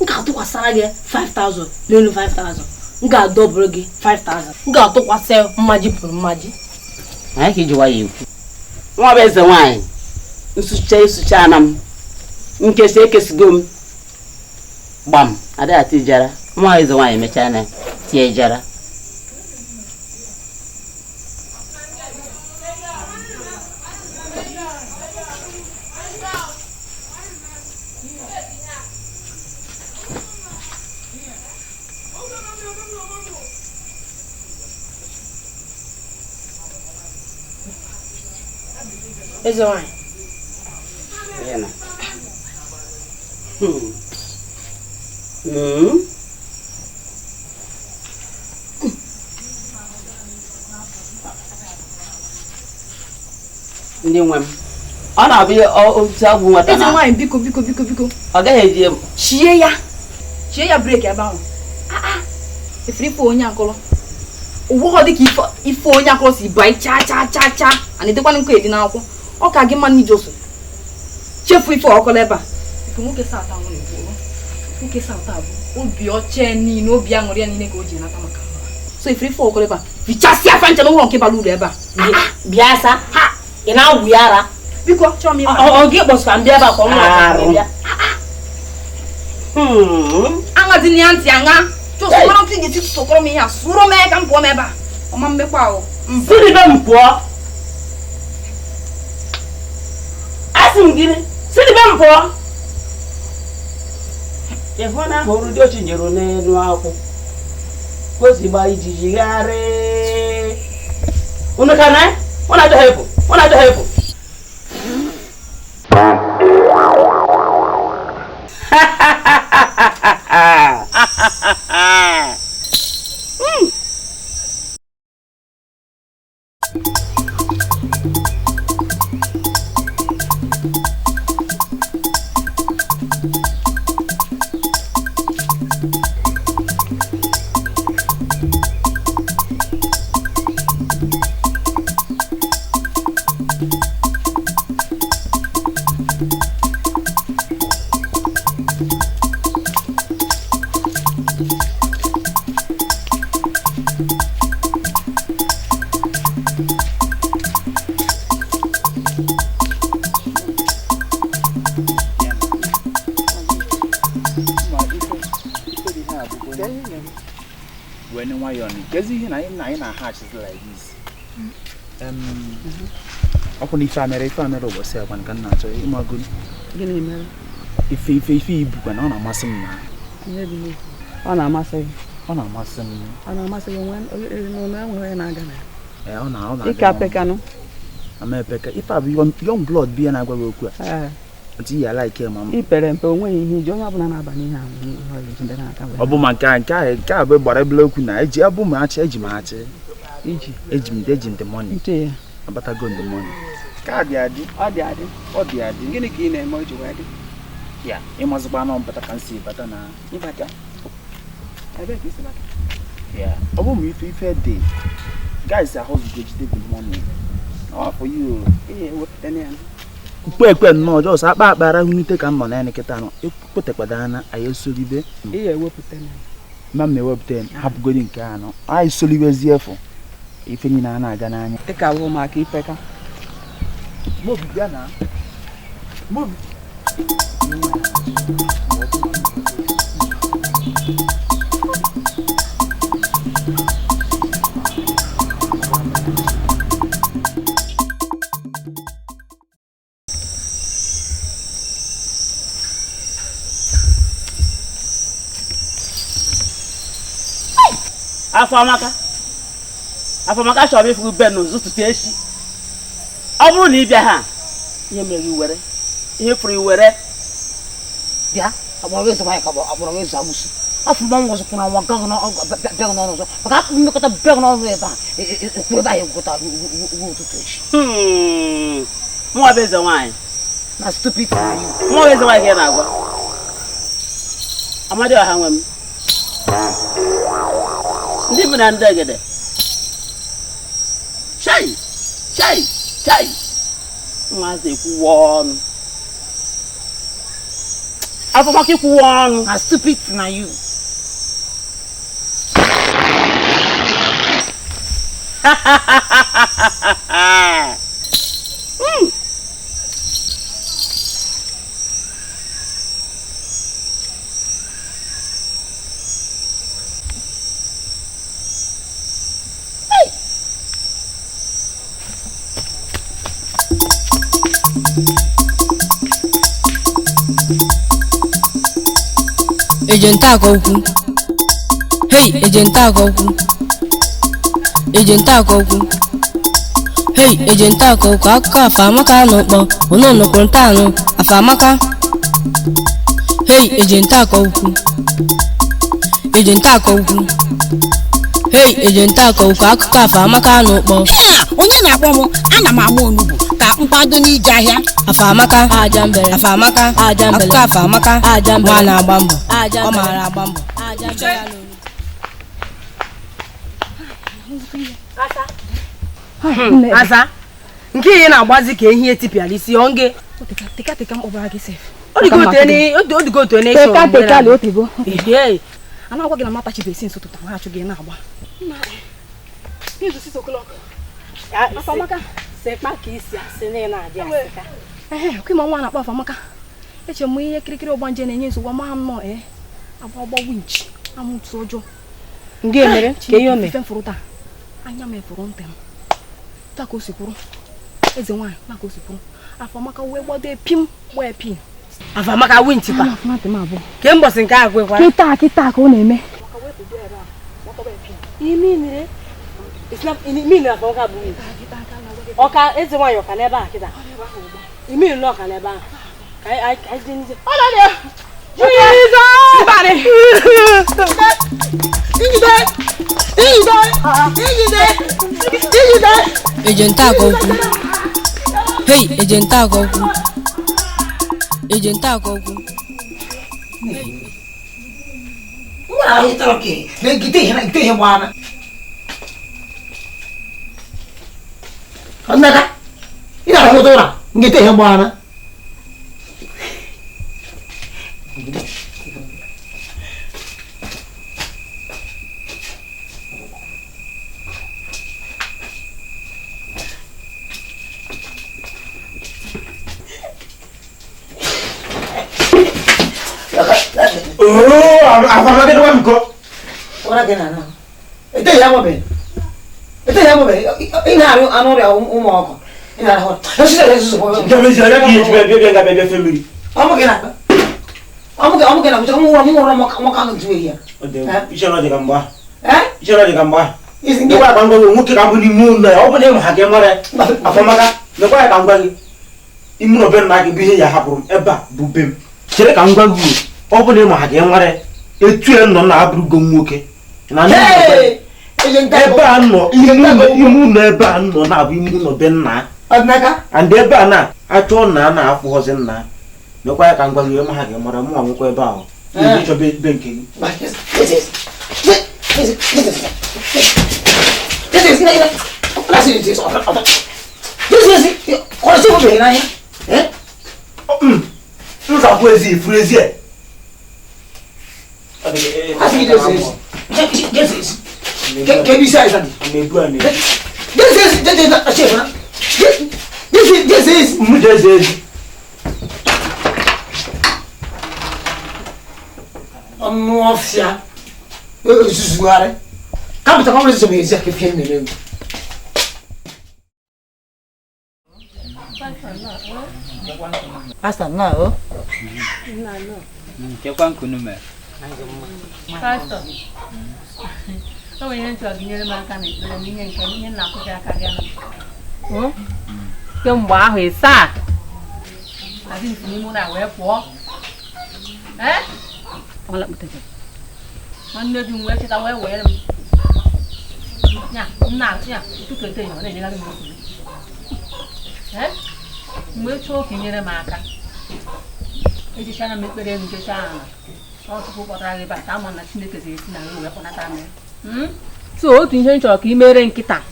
m ga-atụkwasara gị 5,000 n'elu 5,000. M ga-adọbụrụ gị 5,000. M ga-atụkwasị mmaji pụrụ mmaji. Anyị ka iji nwayọọ ekwu. Nwa bụ eze nwaanyị, nsucha esucha ana m, nkesi ekesigo m, gbam, adịghị ati jara. Nwa eze nwaanyị emechaa na tie jara. Eze nwaanyị. Ndị nwe m, ọ na-abụ otu agwụ nwata Eze na nwaanyị, biko biko biko biko. Ọ gaghị eji m. Chie ya. Chie ya breki ebe ahụ. Efere ife onye akọrọ. Ụgwọ dị ka ife onye akọrọ si bai cha cha cha cha. A na-edekwana nkọ edi n'akwụkwọ. Ọ ka gị mma na ije oso. Chefu ife ọkọrọ ebe a. Ife nwoke South ahụ na-ekwu. Nwoke South abụ obi ọcha niile, obi aṅụrị ya niile ka o ji nata maka. So efere ife ọkọrọ ebe a. Fichasịa afa ncha n'ụlọ nke bara uru ebe a. Bịa sa. Ị na-awụ ya ara. Biko chọọ m ịma. Ọ gị kpọsịkwa m bịa ebe a ka ọ nwa bịa. Aṅa dị na ya ntị aṅa. Chọsọ mara ntị ga-esi tụtụkọrọ m ihe a sụrụ m ka m pụọ m ebe a. Ọma mmekwa ahụ. Siri be m pụọ. Asị m gịnị? Siri be m pụọ. Ị hụ na ahụrụ dị ochi nyere n'elu akwụ. Ka o si gbaa ijiji gharịị. Unu ka na? Unu achọghị ịpụ. Unu achọghị ịpụ. Ọkwụ na ife amere ụbọchị agwa nke nna achọ ịmago ife ife ife ibukwa na ọ na-amasị m na ọ na-amasị gị. Ọ na-amasị m. Ọ na-amasị gị onwe na-aga na ya. Ọ na Ike apekanụ. Ama epeka. Ife a bụ young blood bi ya na-agwa gị okwu a. Otu ya like ma m. I pere mpe onweghị ihe iji onye ọbụla na-aba n'ihe ahụ ihe ọ ga-ejide n'aka. Ọ bụ ma nke a bụ gbara ebele okwu na eji abụ m achị eji m achị. Eji m the money. Abatago the money. Ka dị adị. Ọ dị adị. Ọ dị adị. Gịnị ka ị na-eme o ji wee dị? Ya, ịmazikwa na mbata ka m si bata na. Ịbata. Ebe ka isi bata? Ya, ọ bụ m ife dị. Guys ahụ zugo jide the money. Ọ for you. Ihe wepụta na ya. Ekwe nnọọ jos akpa akpara hunite ka m nọ naanị kịta nọ ekwetekwadana anyị esolibe. Ihe ewepụta na ya. Ma m ewepụta hapụgodi nke anọ. Anyị solibezie efu. Ife niile a na-aga n'anya. Ị ka bụ maka ipeka. Mobi bịa na. Mobi. Afọmaka. Afọmaka chọrọ ịfụ ube n'ụtụtụ echi. Ọ bụrụ na ị bịa ha, ihe mere gị were, ihe fụrụ iwere. Bịa, agbọrọ gị nwaanyị ka agbọrọ gị amụsụ. Afọ m nwụzụkwara nwa gaghị n'ọnụ ụzọ maka akpụ mmekọta bịa n'ọnụ ebe a ekwuru ebe ahụ egwukọta ruo ụtụtụ echi. Nwa bụ eze nwaanyị. Na stupid. Nwa bụ eze nwaanyị ka ị na-agwa. Amadioha nwe m. Ndị bụ na ndị egede. Chai! Chai! Chai! Nwaazị ekwuwa ọnụ. Afọmaka ikwuwa ọnụ. Na stupid na you. Ejenta akọkwu. Hey, ejenta akọkwu. Ejenta akọkwu. Hey, ejenta akọkwu. Akụkọ Afamaka n'ụkpọ. Unu nụkwuru ntaanụ. Afamaka. Hey, ejenta akọkwu. Ejenta akọkwu. Hey, ejenta akọkwu. Akụkọ Afamaka n'ụkpọ. Onye na-akpọ m, ana m ama onugbu ka nkwado n'ije ahịa. Afamaka. Ajambele. Afamaka. Ajambele. Akụkọ Afamaka. Ajambele. Nwa na-agba mbọ. Ọ maara agba mbọ. Asa, nke ihe na-agbazi ka ehi etipịara isi ọ nge. Ọ dịgo otu onye ịchọrọ. A na-agwa gị na mata chibesi nso tụtara ha achụ gị na-agba. Afamaka. Sekpa ka isi asị na ị na-adị asịka. Ee, okwe ma nwa na-akpọ Afamaka. Eche m ihe kirikiri ọgbanje na-enye nsogbu ama m nọ agba agba winch amụtụ ọjọọ. Nke mere ka ihe o mere. Ife mfụrụ taa. Anya m efuru ntị m. Taa ka o si kwuru. Eze nwaanyị na ka o si kwuru. Afamaka wee gbado pim gbaa pim. Afamaka winch pa. Ke mbọsị nke ahụ kwekwa. Kịta kịta ka ọ na-eme. Imi mere. Islam imi na Afamaka bụ winch. Ọka eze nwaanyị ọka n'ebe a kịta. Imi nọ ọka n'ebe ahụ. Ka anyị dị nje. Ọ na-adị. Jesus! Bari. Ijide! Ijide! Ijide! Ijide! Ejenta akọkwu. Hey, ejenta akọkwu. Ejenta akọkwu. Nwa ahụ ịtọrọ ka na-egide ihe na ihe gbana. Nneka, ị na-ahụ ụra ngite ihe gbana. Afamaka dọkwa m ko. Ụra gị na-ana. Ete ya nwobe. Ete ya nwobe. Ị na-arụ anụ ọrịa ụmụ ọkụ. Ị na-ahụ. Nke mezi ọrịa ka ihe ji bịa bịa nga bịa bịa fe mmiri. Ọmụ gị na-akpa. Ọmụ gị na-akpa. Mụ nwụrụ mụ jụ ehi ya. Iche na ọ dị ka mgbe ahụ. Iche na ọ dị ka mgbe ahụ. Nekwa ya ka m gwa gị nwoke ka mbụ n'ime ụlọ ya ọ bụ na ịma ha ka ị mara ya. Afamaka nekwa ya ka m gwa gị ime ụlọ be nna gị bụ ihe ya hapụrụ m ebe a bụ be m. Chere ka m gwa gị ọ bụ na ịma ha ka ị mara ya etu ya nọ na-abụrụgo nwoke. Ebe a nọ ime ụlọ ebe a nọ na-abụ ime ụlọ be nna. And ebe a na-achọ nna na-afụghọzi nna. Nekwa ya ka m gwa gị ma ha ka ị mara mụ nwekwa ebe ahụ. Ịchọ be nke gị. Nzakwu ezi ifuru ezi e. Ọnụ ọfịa ezuzugharị kapịta kọmpresi bụ ezi aka fie mmiri egwu. Pasta nnọọ o. Nkekwa nkunu mere. Pastọ, o nwere ihe nchọ gị nyere m aka n'ekpere n'ihe nke ihe na-akụzi aka gị na. Kemgbe ahụ ịsaa adị m si n'ime ụlọ a wee pụọ. Nwanne di m wee cheta wee were m. Ya, nna ya, ụtụtụ ete ya ọ na-enyegharị m nsogbu. Ee? Mgbe chọọ ka nyere m aka. Ejichara m ekpere elu jecha ala. Ọ tupu kpọtara gị ebe a ka ama na Chineke ga-esi na gị wee kpọnata m. So otu ihe m chọrọ ka ị mere nkịta.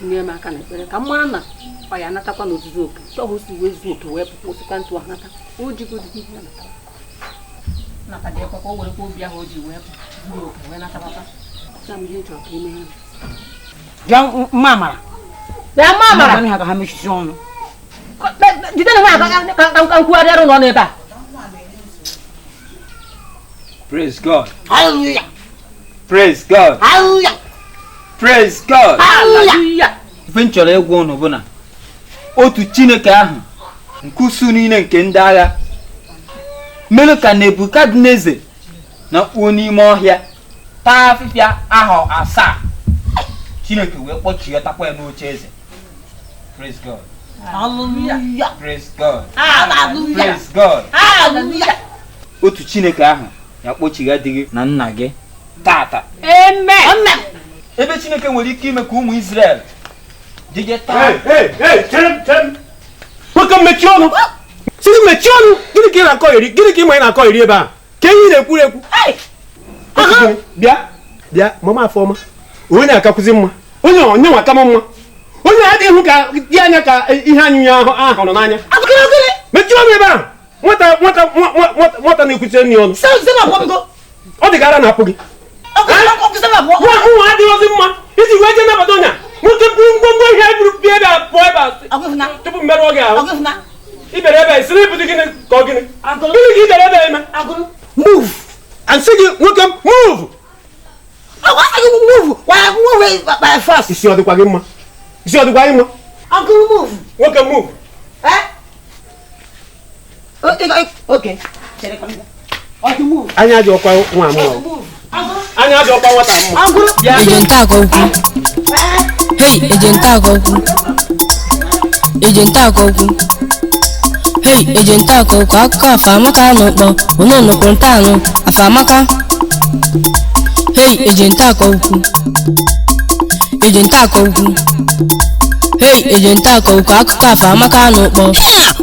Nyere m aka na ekpere ka m mara na ọ ya anatakwa n'ozuzu oke. Chọọ si wee zuo oke wee pụkwa osikwa ntụ ahụ nata. O jigodu ihe ya natara. Nata ka o werekwa obi ahụ o ji wee pụ zuru oke wee natabata. Na m ihe m chọrọ ka ị mere. Bịa mma amara. Bịa mma amara. Mma ha ka ha mechisi ọnụ. Jide na nwa ka ka nkwugharị arụ nọ n'ebe a. Praise God. Hallelujah. Praise God. Hallelujah. Praise God. Hallelujah. Ife m chọrọ ịgwa unu bụ na otu Chineke ahụ nke usuu niile nke ndị agha mere ka Nebukadneza na kpuo n'ime ọhịa taa afịfịa ahọ 7, Chineke wee kpọchietakwa ya n'oche eze. Praise God. Hallelujah. Praise God. Hallelujah. Praise God. Hallelujah. Otu Chineke ahụ ya kpọchigha di gị na nna gị tata. Amen. Ebe Chineke nwere ike ime ka ụmụ Israel dịje taa. Hey, nwoke mechie ọnụ. Sị mechie ọnụ. Gịnị ka ị na-akọ iri? Gịnị ka ị ma ị na-akọ iri ebe a? Ka ihe ị na-ekwu ekwu. Bịa bịa mama Afọma. Onye akakwụzi mma. Onye onye nwa kama mma. Onye adịghị hụ ka dị anya ka ihe anyụ ya ahụ ahụrụ n'anya. Mechie ọnụ ebe ahụ. Nwata nwata nwata na-ekwuchi nri ọnụ. Ọ dị ka ara na-apụ gị. Nwa adịghịzi mma iji wee jee nabata onye a. Nwoke buru ngwongwo ihe buru bịa ebe a pụọ ebe a tupu mmerụọ gị ahụ. Ị bịara ebe a sị na ịbụdị gịnị ka ọ gịnị? Gịnị ka ị bịara ebe a ime? Move! Ansị gị nwoke m move! Isi ọ dịkwa gị mma? Isi ọ dịkwa gị mma? Nwoke m move! Anya ajọ ọkwa nwa mma. Anya ajọ ọkwa nwata mma. Ejenta akọkwu. Hey, ejenta akọkwu. Ejenta akọkwu. Hey, ejenta akọkwu. Akụkọ Afamaka n'ụkpọ. Unu nụkwuru ntaanụ Afamaka. Hey, ejenta akọkwu. Ejenta akọkwu. Hey, ejenta akọkwu. Akụkọ Afamaka n'ụkpọ.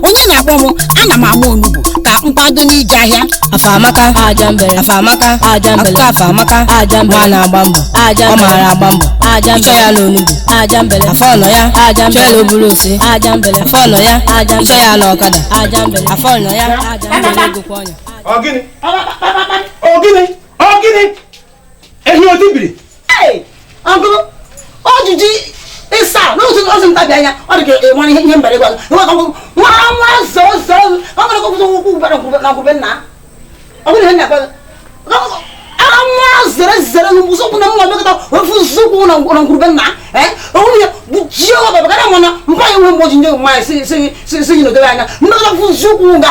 Onye na-akpọ m, ana m agba onugbu ka nkwado n'ije ahịa. Afamaka ajambele. Afamaka ajambele. Akụkọ Afamaka ajambele. Nwa na-agba mbọ. Ọ maara agba mbọ. Ịchọ ya n'onugbu ajambele. Afọ nọ ya ajambele. Ịchọ ya n'oburu ose ajambele. Afọ nọ ya ajambele. Ịchọ ya n'ọkada ajambele. Afọ nọ ya ajambele. Egokwa ọnya. Ọ gịnị? Ọ gịnị? Ọ gịnị? Ehi otibiri. Ee, ọgụrụ ojiji ịsa n'otu otu ntabi anya ọ dị ka enwere ihe mbere gwa nwa nwa zọ zọ ọ nwere kwụsị ụkwụ bara na nkwube nna ọ bụrụ ihe na-akpa nwa zere zere ụzọ kwụ na nwa mekọta ofu nzụkwụ na nkwube nna onwe ya ji ọwa baba gara mana mpa ya nwe mgbe oji ndị nwaanyị si si n'odobe anya mmekọta ofu nzụkwụ ga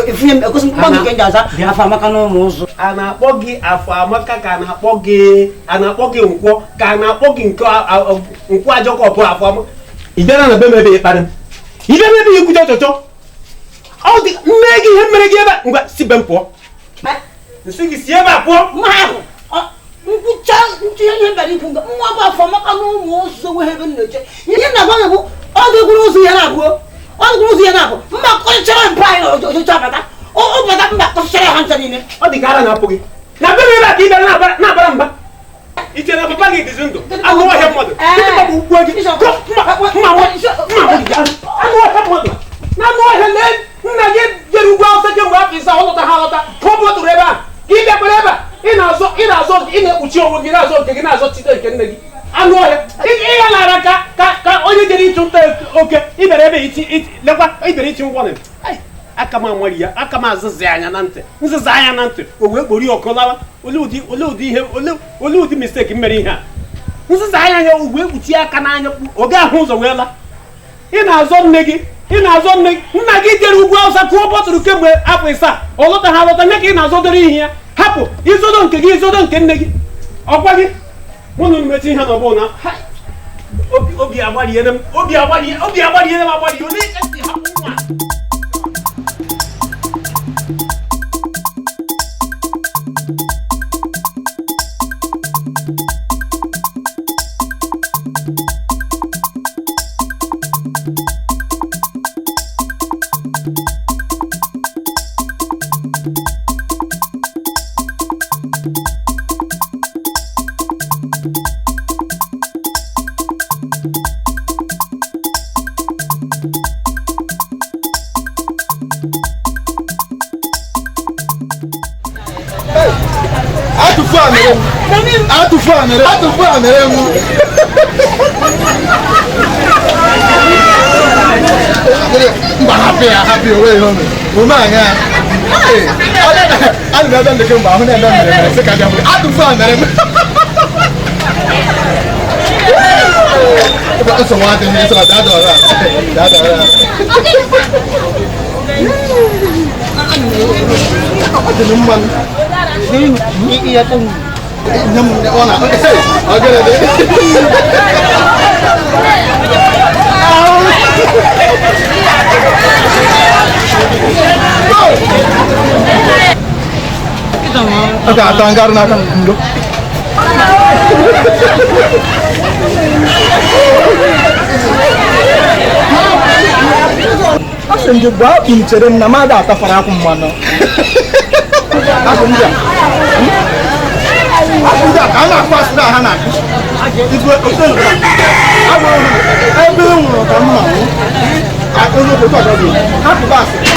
efunye m ekwesị mkpọ nke nji aza Afamaka n'ụmụ ụzọ. A na-akpọ gị Afamaka ka a na-akpọ gị a na-akpọ gị nkwọ ka a na-akpọ gị nke nkwọ ajọka ọ bụ Afọma. Ị bịara na be m ebe ịkparị m. Ị bịara ebe ikwuje ọchọchọ. Ọ dị mme gị ihe mere gị ebe a ngwa si be m pụọ. Nsị gị si ebe a pụọ. Nkwụcha ntinye ihe mbara ikwu nga nwa bụ Afamaka n'ụmụ ụzọ nwe ebe m na-eche. Ihe na-agwa gị bụ ọ dịkwuru ụzọ ya na-abụọ. Ọ dịkwuru ụzọ ya na-abụ. Mma kọchara mpa anyị ochocha bata. Ọ bata mba kọchara ha ncha niile. Ọ dị ka ara na-apụ gị. Na be m ebe a ka ị bịara na-abara mba. Iche na papa gị dịzi ndụ. Anụ ọhịa mmadụ. Nkịta bụ ugwu gị. Mma anụ ọhịa mmadụ. Na anụ ọhịa lee nna gị jere ugwu Awụsa kemgbe afọ 7 ọ lọta ha alọta. Ka ọ bụtụrụ ebe a. Ka ị bịakwara ebe a. Ị na-azọ ị na-azọ ị na-ekpuchi onwe gị na-azọ nke gị na-azọ chite nke nne gị. Anụ ọhịa. Ị ya lara ka ka onye jere ịchụ nta oke ị bịara ebe ichi lekwa ị bịara ichi ngwa. Aka m amari ya aka m azịza anya na ntị nzịza anya na ntị o wee kpori ọkụ lawa. Olee ụdị olee ụdị ihe olee ụdị mistake m mere ihe a? Nzịza anya ya o wee kpuchie aka n'anya ọ ga-ahụ ụzọ wee la. Ị na-azọ nne gị ị na-azọ nne gị nna gị jere ugwu Awụsa kụọ bọtụrụ kemgbe afọ 7 ọ lọta ha alọta nye ka ị na-azọdoro ihe ya. Hapụ izodo nke gị izodo nke nne gị ọkwa gị mụ na mmechi ihe n'ọbụ na obi agbariere m obi agbariere m agbari onye esi hapụ nwa. Atụfu a mere m. Atụfu a mere. Atụfu a mere m. Mba hapụ ya hapụ ya onwe ihe o mere. Ome anya. Ana m ebe m dị kemgbe ahụ na-eme mere mere sị ka bịa hụ. Atụfu a mere m. Nsogbu adịghị nsogbu dadọrọ a. Dadọrọ a. Ọ dị mma. Nye m ọ na ọ gịnị dị? Ọ ga-ata ngarị n'aka ndo. A sị m gị gbaa akpụ m chere m na m ada atafara akwụ mmanụ. Akpụ ndị a. Akpụ ndị a ka a na-akpụ asịrị a ha na-akpụ. Ebe e nwụrụ ka mma nwụ. Onye obodo ọzọ dị. Hapụba asịrị.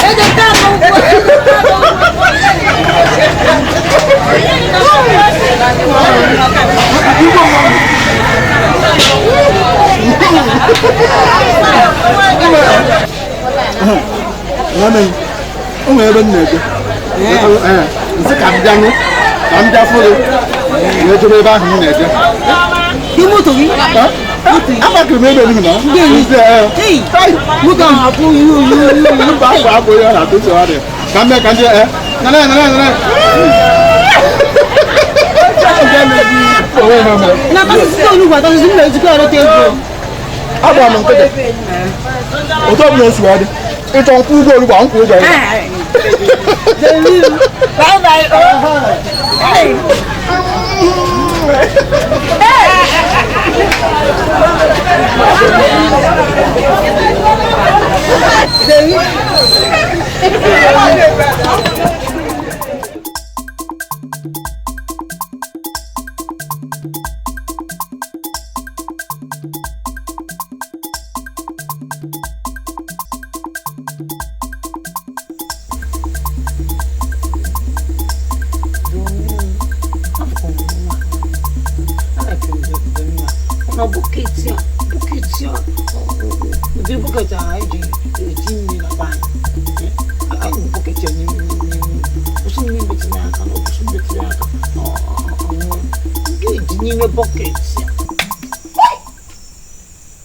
Nwanne m, o nwere ebe m na-eje. Nsị ka m bịa nụ, ka m bịa fụ gị, wee jebe ebe ahụ m na-eje. Moto gị? Agbakiri m ebe n'ihi na. Moto ahụ akwụ ihe oyi mba akwa akwa ihe ọ na-atụ ntị ọ dị. Ka m mee ka ndị nana nana nana. Agba m nkịtị. Otu ọbụla o si wee dị. Ịchọ nkwụ ụgwọ olugbo nkwụ ụgwọ ya.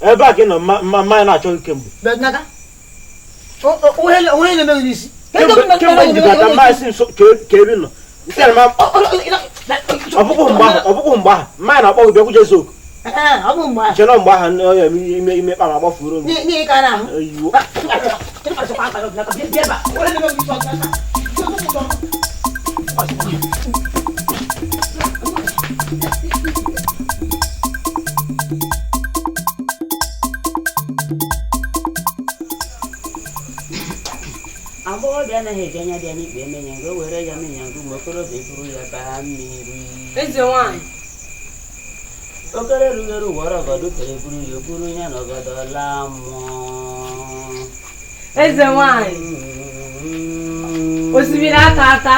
Ebe a ka ị nọ mmanya na-achọ gị kemgbe. Kemgbe njikọta mmanya si nso ka ebe nọ. Ọ bụghị mgbe ahụ mmanya na-akpọ gị bịa kwuje zoku. Chere mgbe ahụ ime ime kpa ma gbafuru m. Agbọghọbịa anaghị eji anya dị ya n'ikpe eme nyanga, o were ya mee nyanga ụmụ okorobịa eburu ya baa mmiri. Eze nwanyị. Okoro rugoro wọrọ ọgọdọ kere buru ya buru ya na ọgọdọ laa mmụọ. Eze nwanyị. Osimiri ata ata.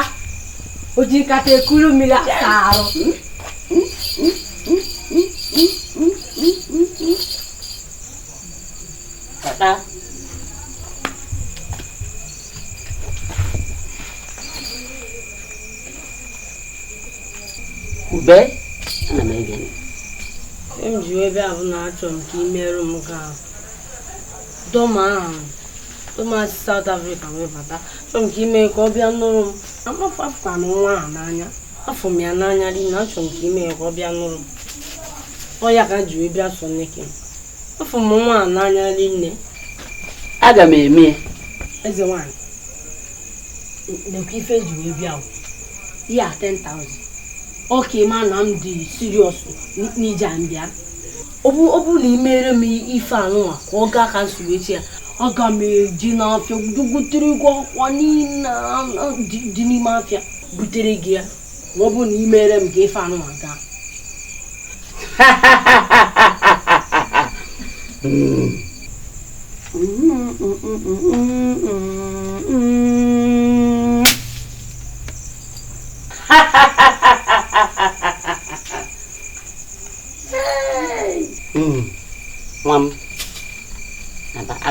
O ji nkata ekuru mmiri asa arụ. Tata. Ube, ana m ege ntị. M ji ebe a bụ na achọrọ m ka ị merụ m ka dọma ahụ dọma si South Africa wee bata. Achọrọ m ka ị mee ka ọ bịa nụrụ m. Afọ m nwa ahụ n'anya. Afọ m ya n'anya rinne. Achọrọ m ka ị mee ka ọ bịa nụrụ m. Ọ ya ka m ji wee bịa sọ nneke m. Afọ m nwa ahụ n'anya rinne. Aga m eme ya. Eze nwaanyị, lekwa ife ji wee bịa ya 10,000. Oke ma na m dị serious n'ije a mbịa. Ọ bụ na imere m ife anụnwa ka ọ gaa ka nsogbu echi ya, aga m eji n'afịa gotere gị ọkwa niile dị n'ime afịa butere gị ya ma ọ bụ na imere m ka ife anụnwa gaa.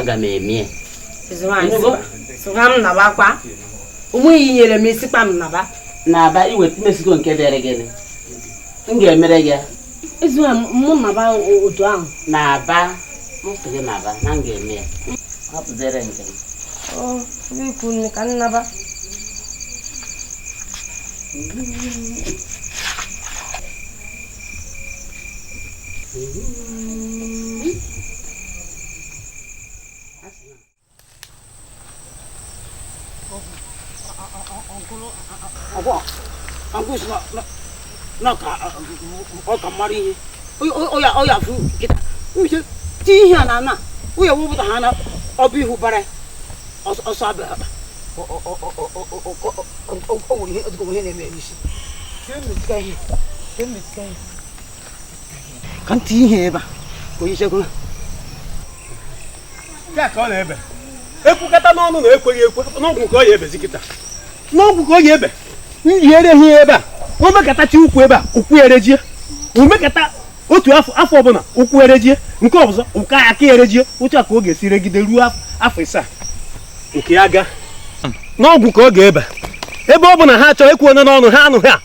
Aga m eme ya m nabakwa onweghị nyere m esikpa m naba na-aba iweta mesigo nke dịrị gị m ga-emere gị ezi mụ naba otu ahụ na-aba m sị gị naba na m ga-eme ya hapụzere nke m ikwu nne ka nnaba. Ọ ka mara ihe ọya fụ kịta uche ti ihe a na ana ụya wụpụta ha na ọbụ ihu bara ọsọ abịa o nwere ihe na-eme n'isi ka ntị ihe ebe a ka onye chekwa ya ka ọ na-ebe ekwukata n'ọnụ na ekweghị ekwe n'ọgwụ ka ọ ya ebezi kịta n'ọgwụ ka ọ ya ebe njiere ihe ebe a omekatachi ụkwụ ebe a ụkwụ erejie omekata otu afọ afọ ọbụla ụkwụ erejie nke ọzọ ụka aka erejie otu a ka ọ ga-esi regide ruo afọ 7 nke ya ga n'ọgwụ ka ọ ga-ebe ebe ọ bụ na ha chọrọ ekwu onye n'ọnụ ha anụghị a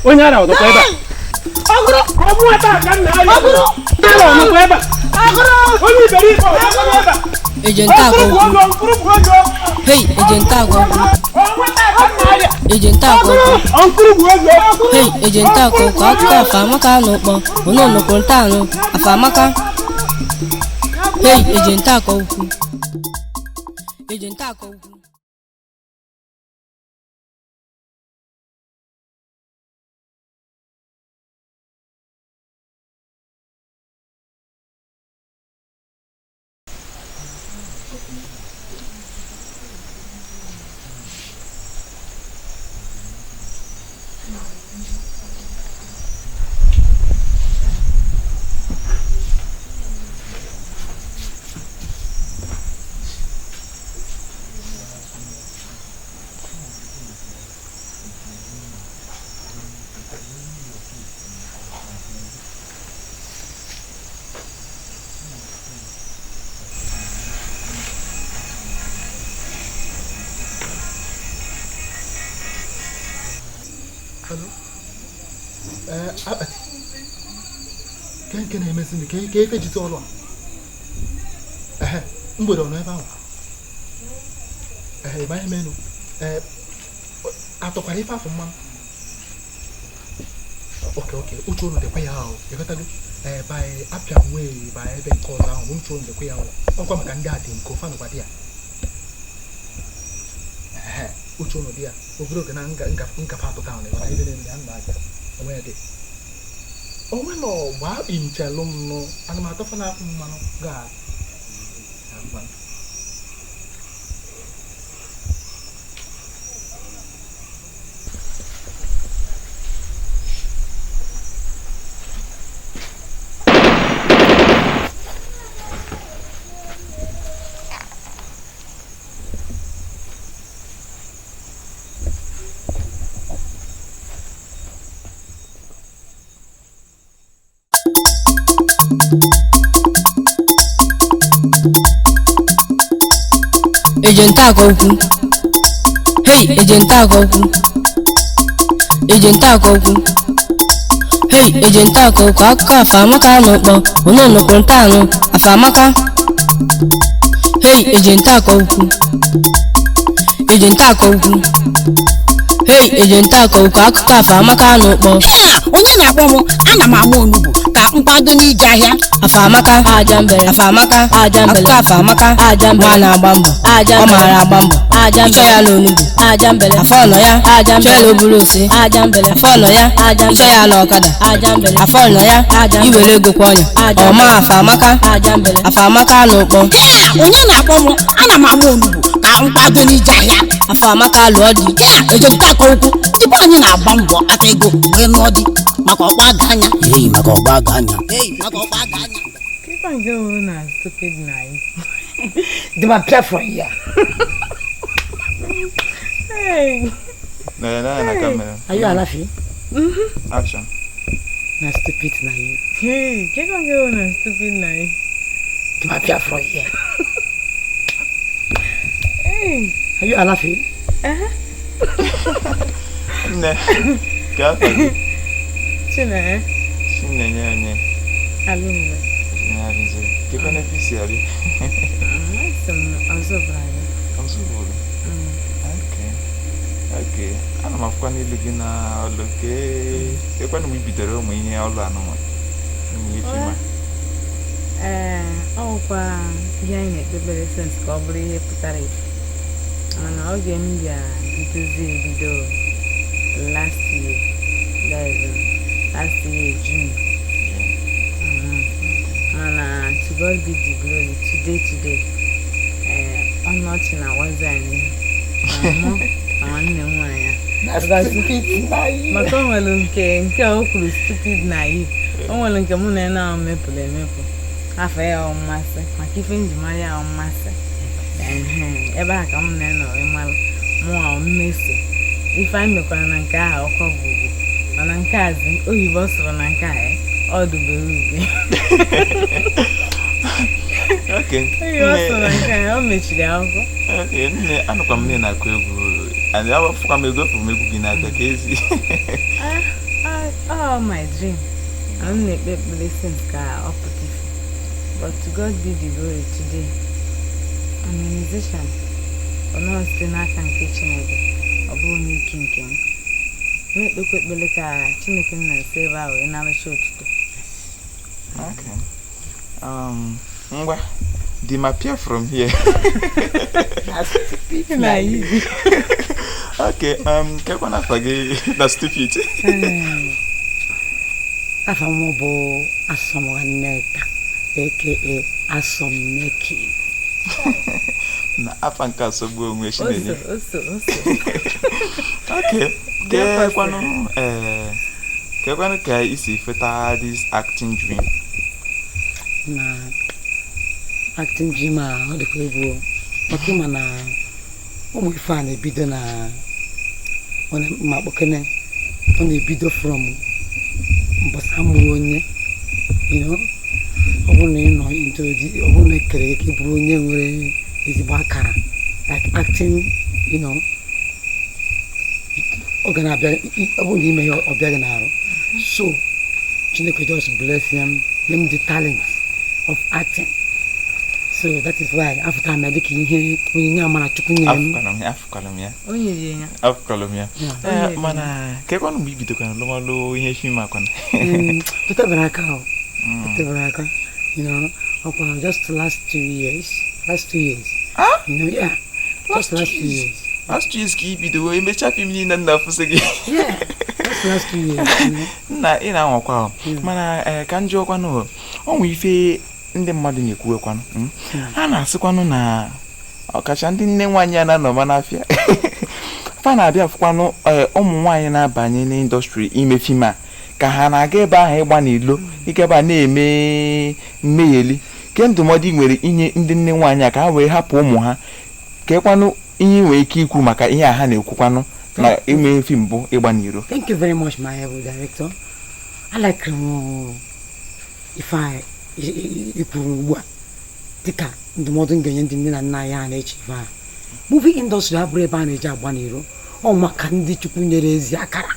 onye ara ọdọkwa ebe a Hey, ejenta agwagwu. Ejenta agwagwu. Hey, ejenta agwagwu. Akụkọ Afamaka n'ụkpọ. Unu nụkwuru ntaanụ Afamaka. Hey, ejenta agwagwu. Ejenta agwagwu. Ke na-emezi ndị ka efe jite ọrụ a ehe mgbede ọ nọ ebe ahụ ehe ịba ihe menu ee atọkwara ife afọ mmanụ oke oke uche ụnụ dịkwa ya ahụ ịghọtago ee by apịa wee by ebe nke ọzọ ahụ uche ụnụ dịkwa ya ahụ ọkwa maka ndị a dị nke ofe anụkwa dị ya ehe uche ụnụ dị ya obere oge na ngafe atụta ahụ ịghọta ebe na-eme ya na-abịa onwe ya dị onwe na ọgba akpi nchelụ m nụ ana m atọfa n'afọ mmanụ gaa Ejenta agwagwu. Hey, ejenta agwagwu. Ejenta agwagwu. Hey, ejenta agwagwu. Akụkọ Afamaka n'ụkpọ. Unu nụkwuru ntaanụ Afamaka. Hey, ejenta agwagwu. Ejenta agwagwu. Hey, ejenta agwagwu. Akụkọ Afamaka n'ụkpọ. Onye na-akpọ m ana m agba onugbu ka nkwado n'ije ahịa. Afamaka ajambere. Afamaka ajambere. Akụkọ Afamaka ajambere. Nwa na-agba mbọ. Ọ maara agba mbọ. Ịchọ ya n'onugbu ajambere. Afọ nọ ya ajambere. Ịchọ ya n'oburu ose ajambere. Afọ nọ ya ajambere. Ịchọ ya n'ọkada ajambere. Afọ nọ ya iwere ego kwa ọnya. Ọma Afamaka ajambere. Afamaka n'ụkpọ. Onye na-akpọ m ana m agba onugbu ka nkwado n'ije ahịa. Afamaka lụọ di. Ejenta agwagwu. Ndị be anyị na-agba mbọ ata ego wee nụọ di maka ọgba aga anya. Ei, maka ọgba aga anya. Ei, maka ọgba aga anya. Keep on going on stupid night. They might play for here. Hey. No, no, no, camera. Are you laughing? Mm-hmm. Action. Na stupid na you. Hey, ke ka nke na stupid na you? Di ma pia from here. Hey, are you laughing? Uh-huh. Nne, ka afa gị? Chinenye. Chinenye onye? Alụmle. Chinenye Alụmle. Kekwana ebe i si abịa? Esi m Ọzụbụlụ abịa. Ọzụbụlụ? Okay. Okay. Ana m afụkwa n'ilu gị na ọlụ ke kekwana mgbe i bidoro ụmụ ihe ọlụ anụnwa? Ụmụ ihe fim a? Ee, ọ bụkwa ihe anyị na-ekpebere since ka ọ bụrụ ihe pụtara ife. Mana oge m bịa bidozi ebido last year, that is last year June. Mana to God be the glory, today, ọnụ ọchị na-awazi anyị ma mụ ma nwanne m nwaanyị a. Maka o nwere nke o kwuru stupid na you, o nwere nke mụ na ya na-emepụrụ emepụ. Afọ ya ọ mmasị, maka ife njimara ya ọ mmasị. Ebe a ka m na ya nọrọ ịmalụ mụ a mmeso ife anyị mekwara na nke ahụ ọkọ gwụgwụ, mana nke a zi oyibo sụrụ na nke a ọ dubere ube. Okay. Oyibo sụrụ na nke a o mechiri akwụkwọ. Okay, nne, anụkwa m nne na-akụ egwu, and afụkwa m egwu, afụrụ m egwu gị n'aka ka ezi. Oh, my dream. M na-ekpe ekpere since ka ọ pụta ife. But to God be the glory today. I'm a musician. Ọ nọọ site n'aka nke Chineke, ọ bụghị n'ike nke m. Na-ekpekwa ekpere ka Chineke m na-esi ebe a wee narụcha otuto. Okay. Ngwa, di ma pia from here. Na stupid na you. Okay, kekwana afa gị na stupid? Afa m bụ Asọm Nneka, aka Asọm Neki. Na afa nke asọgbu onwe Chinenye. Oso. Okay, kekwanụ ka isi feta this acting dream? Na acting dream a ọ dịkwa egwu, maka ịma na ụmụ ife a na-ebido na ma kpọkene, ọ na-ebido from mbọsị amụrụ onye, you know, ọ bụrụ na ị nọ into the, ọ bụrụ na ekere eke bụrụ onye nwere ezigbo akara like acting, you know, ọ ga na-abịa, ọ bụrụ na ime ya ọ bịaghị n'arụ. So Chineke just bless him, nye m the talent of acting. So that is why after m dịka ihe onyinye amara Chukwu nyere m. Afụkwara m ya. O nyere ya. Afụkwara m ya. Mana kekwanụ mgbe i bidokwana lụmalụ ihe fim akwana? Tụtabara aka ahụ. Tụtabara aka. You know, ọkwa just last 2 years. Last 2 years. Ah? You know, yeah. Just last 2 years. Last 2 years ka i bido emechaa fim niile nna afụsị gị. Yeah. Just last 2 years. Nna, ị na-anwakwa ahụ. Mana ka m jụọkwanụ, ọ nwee ife ndị mmadụ na-ekwuwekwanụ. Ha na-asịkwanụ na ọkacha ndị nne nwaanyị a na-anọma n'afịa. Fa na-abịa afụkwanụ ụmụ nwaanyị na-abanye n'indọstrị ime fim a ka ha na-aga ebe ahụ ịgba n'ilo, ịga ebe a na-eme mmegheli. Ke ndụmọdụ ị nwere inye ndị nne nwaanyị a ka ha wee hapụ ụmụ ha, kekwanụ ihe ị nwere ike ikwu maka ihe a ha na-ekwukwanụ na ime fim bụ ịgba n'iro? Thank you very much, my able director. I like ife a i kwuru ugbu a dịka ndụmọdụ m ga-enye ndị nne na nna anyị a na-eche ife a. Movie industry abụrụ ebe a na-eji agba n'iro, ọ maka ndị Chukwu nyere ezi akara.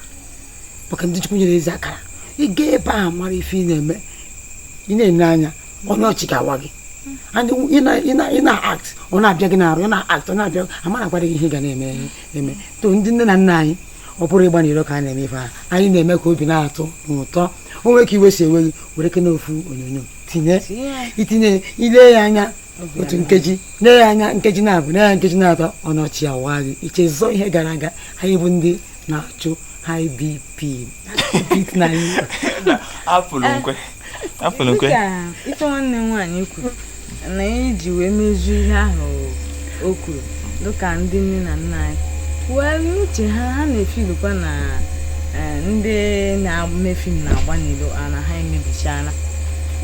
Maka ndị Chukwu nyere ezi akara. Ị gaa ebe ahụ mara ife ị na-eme, ị na-ene anya, ọnụ ọchị ga-awa gị. And ị na-act, ọ na-abịa gị n'arụ, ị na-act, ọ na-abịa, amara agwara gị ihe ị ga na-eme eme. To ndị nne na nna anyị, ọ bụrụ ịgba n'iro ka a na-eme ife a, anyị na-eme ka obi na-atọ n'ụtọ. O nwere ka iwe si ewe gị, were kene ofu onyonyo tinye, itinye, ile ya anya otu nkeji, lee ya anya nkeji na-abụ, lee ya nkeji na-atọ, ọnụ ọchị awa gị. Ichezọ ihe gara aga, anyị bụ ndị na-achụ high BP. Afụlụ nkwe. Afụlụ nkwe. Ife nwanne m nwaanyị kwuru na iji wee mejuo ihe ahụ o kwuru dịka ndị nne na nna anyị, wee n'uche ha, ha na-efilukwa na ndị na-eme fim na-agba n'ilo na ha emebichana.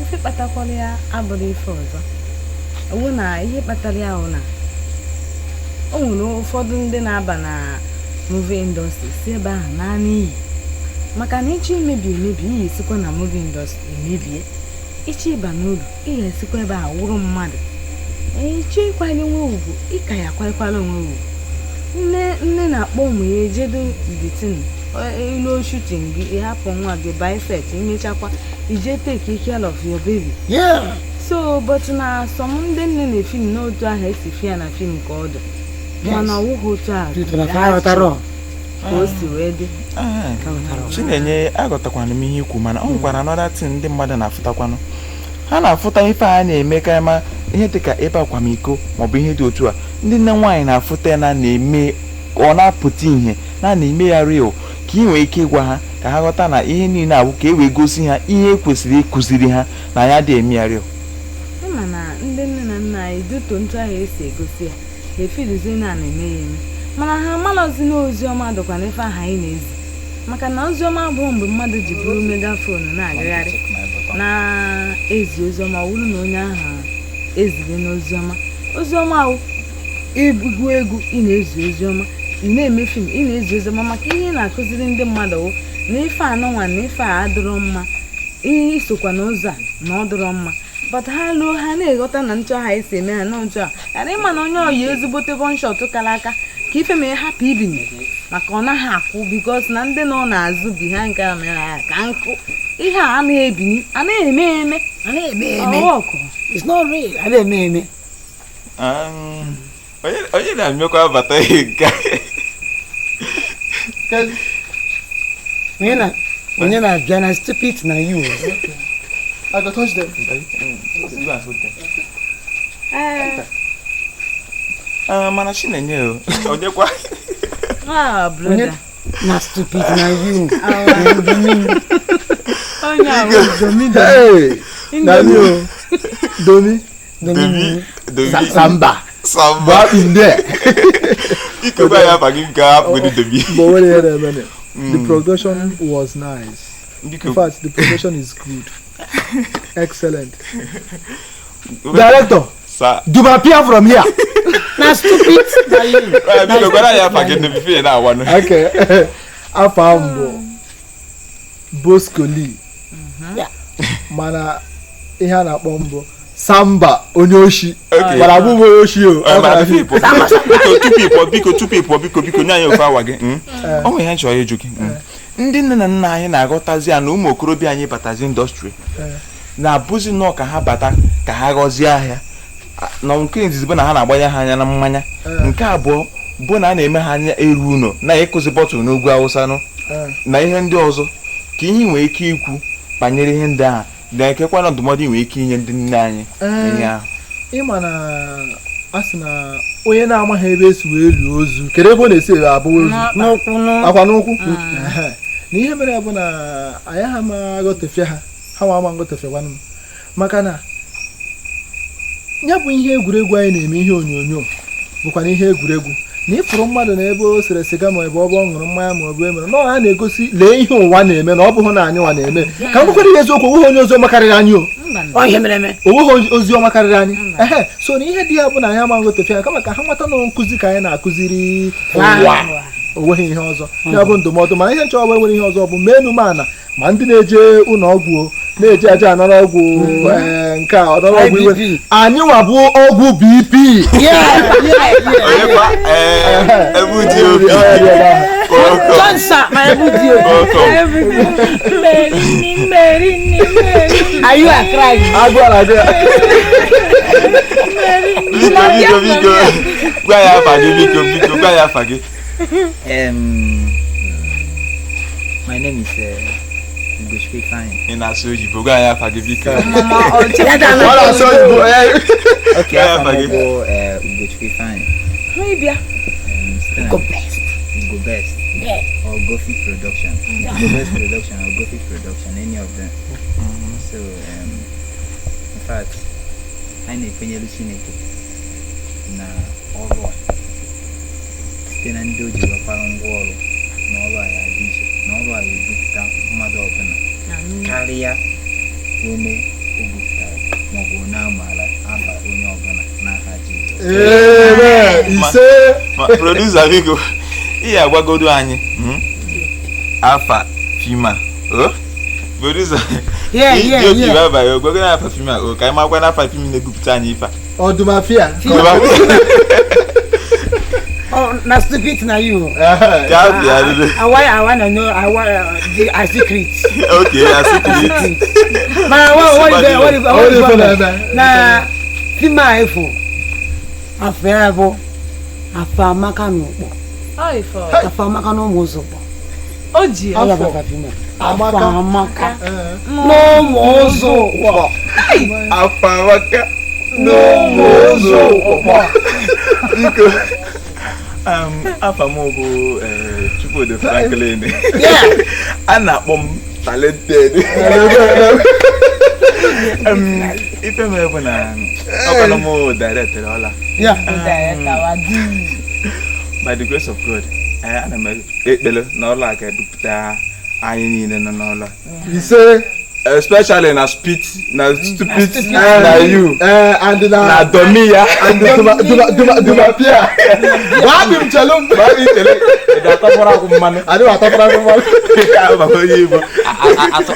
Ife kpatakwara ya abụrụ ife ọzọ, ọ bụ na ihe kpatara ya bụ na o nwere ụfọdụ ndị na-aba na movie industry si ebe ahụ naa n'iyi, Maka na ịchọ imebi emebi, ị ga-esikwa na movie industry emebie. Ịchọ ịba n'uru, ị ga-esikwa ebe a wụrụ mmadụ. Ịchọ ịkwanye onwe ugwu, ị ka ya akwanyekwala onwe ugwu. Nne nne na-akpọ ụmụ ya ejedo the thing ilu shooting gị, ịhapụ nwa gị by set, imechakwa ije take care of your baby. So but na some ndị nne na-efim n'otu ahụ esi fia na film ka ọ dị, mana ọ wụghị otu ahụ ka o si wee dị. Chinenye, aghọtakwana m ihe ikwu, mana ọ nwekwara another thing ndị mmadụ na-afụtakwanụ. Ha na-afụta ife a na-eme karịma ihe dịka ebe akwamiko maọbụ ihe dị otu a. Ndị nne nwaanyị na-afụta ya na na-eme ọ na-apụta ihe na na-eme ya real, ka ị nwee ike ịgwa ha ka ha ghọta na ihe niile abụ ka e wee gosi ha ihe e kwesịrị ịkụziri ha na ya dị eme ya real. Ịma na ndị nne na nna anyị duto ntụ ahụ esi egosi ya, ha efiduzie na na-eme ya eme, mana ha amalọzi na oziọma dịkwa n'ife ahụ anyị na-ezi, maka na oziọma abụọ mgbe mmadụ ji bụrụ megaphone na-agagharị na-ezi oziọma, ọ bụrụ na onye ahụ eziri n'oziọma. Oziọma ahụ egwu egwu, ị na-ezi oziọma, ị na-eme fim, ị na-ezi oziọma, maka ihe ị na-akụziri ndị mmadụ wụ na ife anọnwa na ife a adịrọ mma, ihe isokwa n'ụzọ a na ọ dịrọ mma. But ha luo, ha na-eghọta na nchọ ha esi eme ha na nchọ a ghara ịma na onye ọyi ezigbote bọnshọt kara aka ka ife ma hapụ ibinye, maka ọ naghị akwụ, because na ndị nọ n'azụ bi ha nke a mere ya ka nkụ ihe a anaghị ebinye, anaghị eme eme, anaghị eme eme. It's not real, anaghị eme eme. Onye na-emekwa abata ihe nke onye na-abịa na stupid na you. I go touch them. Go and hold them. Mana Chinenye o, onye kwa? Ah, brother. Na stupid na you. Onye ahụ. Domi, hey, na me o. Domi. Domi. Domi. Samba. Samba. Ba in there. Ike gwa ya afa gị nke hapụ gị Domi. But wait a minute. The production was nice. In fact, the production is good. Excellent. Director, sir, do my appear from here. Na stupid na you. Biko gwara ya afa gị before na awa. Okay. Afa m bụ Bosco Lee. Mana ihe a na-akpọ m bụ Samba onye oshi. Mana abụ m onye oshi o. Biko tupu ị pụọ, biko biko nye anyị ofe awa gị. Ọ nwere ihe m chọrọ ịjụ gị. Ndị nne na nna anyị na-aghọtazi ya na ụmụ okorobịa anyị batazi industry na-abụzi nnọọ ka ha bata ka ha ghọzie ahịa, na nke izizi bụ na ha na-agbanye ha anya na mmanya, nke abụọ bụ na a na-eme ha anya eru ụlọ na ịkụzi bọtụlụ n'ugwu Awụsa nụ na ihe ndị ọzọ. Ka ihe nwee ike ikwu banyere ihe ndị ahụ na ekekwa na ndụmọdụ ị nwere ike inye ndị nne anyị ihe ahụ. Ịma na a sị na onye na-amaghị ebe esi wee lie ozu, kedu ebe ọ na-esi abụ ozu? Akwa n'ụkwụ. Na ihe mere bụ na anyị ha ma aghọtefie ha, ha nwa ama nghọtefekwanụ m, maka na ya bụ ihe egwuregwu anyị na-eme, ihe onyonyo bụkwa na ihe egwuregwu, na ịfụrụ mmadụ na ebe o sere siga ma ebe ọ bụ ọ ṅụrụ mmanya ma ọ bụ emere na ọ na-egosi lee ihe ụwa na-eme, na ọ bụghị na anyị nwa na-eme. Ka m gwakwara ihe eziokwu, onweghị onye oziọma karịrị anyị o, onweghị oziọma karịrị anyị. Ehe, so na ihe dị ya bụ na anyị ama nghọtefie ha, kama ka ha nwata na nkụzi ka anyị na-akụziri ụwa, onweghị ihe ọzọ. Ya bụ ndụmọdụ. Mana ihe nchọwa nwere ihe ọzọ bụ menu mana ma ndị na-eje ụlọ ọgwụ na-eje aja anara ọgwụ nke a ọnara ọgwụ iwe, anyị nwa bụ ọgwụ BP. Gwa ya afa gị biko, biko gwa ya afa gị. My name is Ugochukwu Ifeanyi. Ị na-asụ oyibo, gwa ya afa gị biko. Okay, afa m bụ Ugochukwu Ifeanyi. Ugo Best. Ugo Best. Or Gofi Production. Ugo Best Production or Gofi Production, any of them. So, in fact, anyị na-ekwenyere Chineke na ọrụ a site na ndị o ji rọkwara ngwa ọrụ na ọrụ a ya dị iche, na ọrụ a ya ebupụta mmadụ ọbụla karịa onye o bupụtara maọbụ onye amaara afa onye ọbụla n'aha Jizọs. Ise. Producer biko, ihe agwagodo anyị afa fim a. O producer. Yeah. Gwagwa na afa fim a o ka anyị makwa na afa fim na-ebupụta anyị ife a. Ọdụmafia. Oh, na stupid na you. I wanna know. I want the secret. Okay, a secret. Ma what is na fima efo. Afeabo. Afamaka n'ukpo. Oh, ifo. Afamaka n'ụmụ ụzọ. O ji Afamaka. N'ụmụ ụzọ. Afamaka n'ụmụ ụzọ. Biko. Afa m bụ Chukwudi Franklin. A na-akpọ m talented. Ife mere bụ na ọkwanụ m director ọla. By the grace of God, ana m ekpele na ọla ga-ebupụta anyị niile nọ n'ọla. Ise. Especially na spit, na stupid, na you, and na Domiya, and Dumapia. Babi mchelum. Babi mchelum. Atapora kumano. Adi atapora kumano. Baba yibo.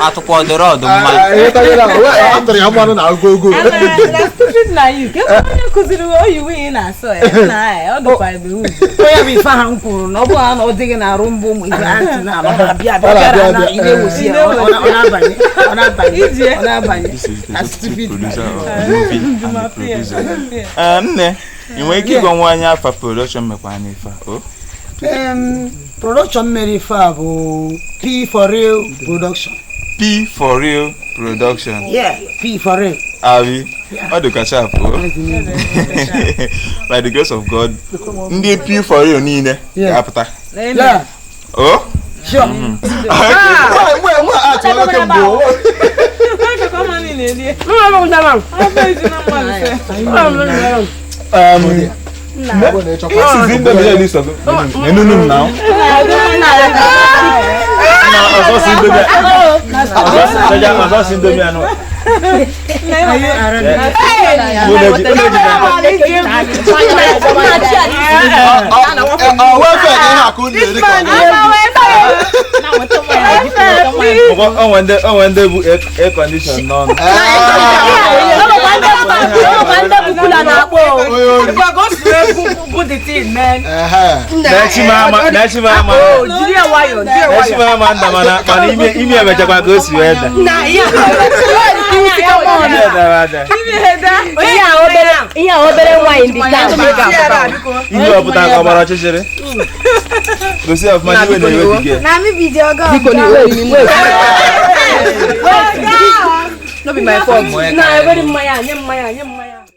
Atukwa doro dumano. Eta yela. We atori amano na gogo. Na stupid na you. Ke onye kuziri oyibo ị na-asọ ya. Na ya ọ dịkwa ebe ugwu. Onye bụ ife ha m kwuru na ọ bụ na ọ dịghị na arụ mbụ ụmụ ife antị na abịa abịa na ị na-ewusi ya ọ na-abanye. This is the stupid producer of the movie and the producer. Nne, ị nwere ike ịgwa nwa anyị afa production mekwa n'ife a? Production mere ife a bụ P for real production. P for real production. Yeah, P for real. Abi, ọ dịka sharp o. By the grace of God, ndị P for real niile ga-apụta. Yeah. Oh? Sure. Ndị bụ air condition n'ọnụ. Mana imi emechakwa ka o si wee daa. Ihe a obere nwaanyị ndị taa. Ihe ọpụta ka ọ gbara ọchịchịrị. Gosi ọfụma n'iwe na-ewe gị. No be my fault. Na, ewere mmanya, nye mmanya, nye mmanya.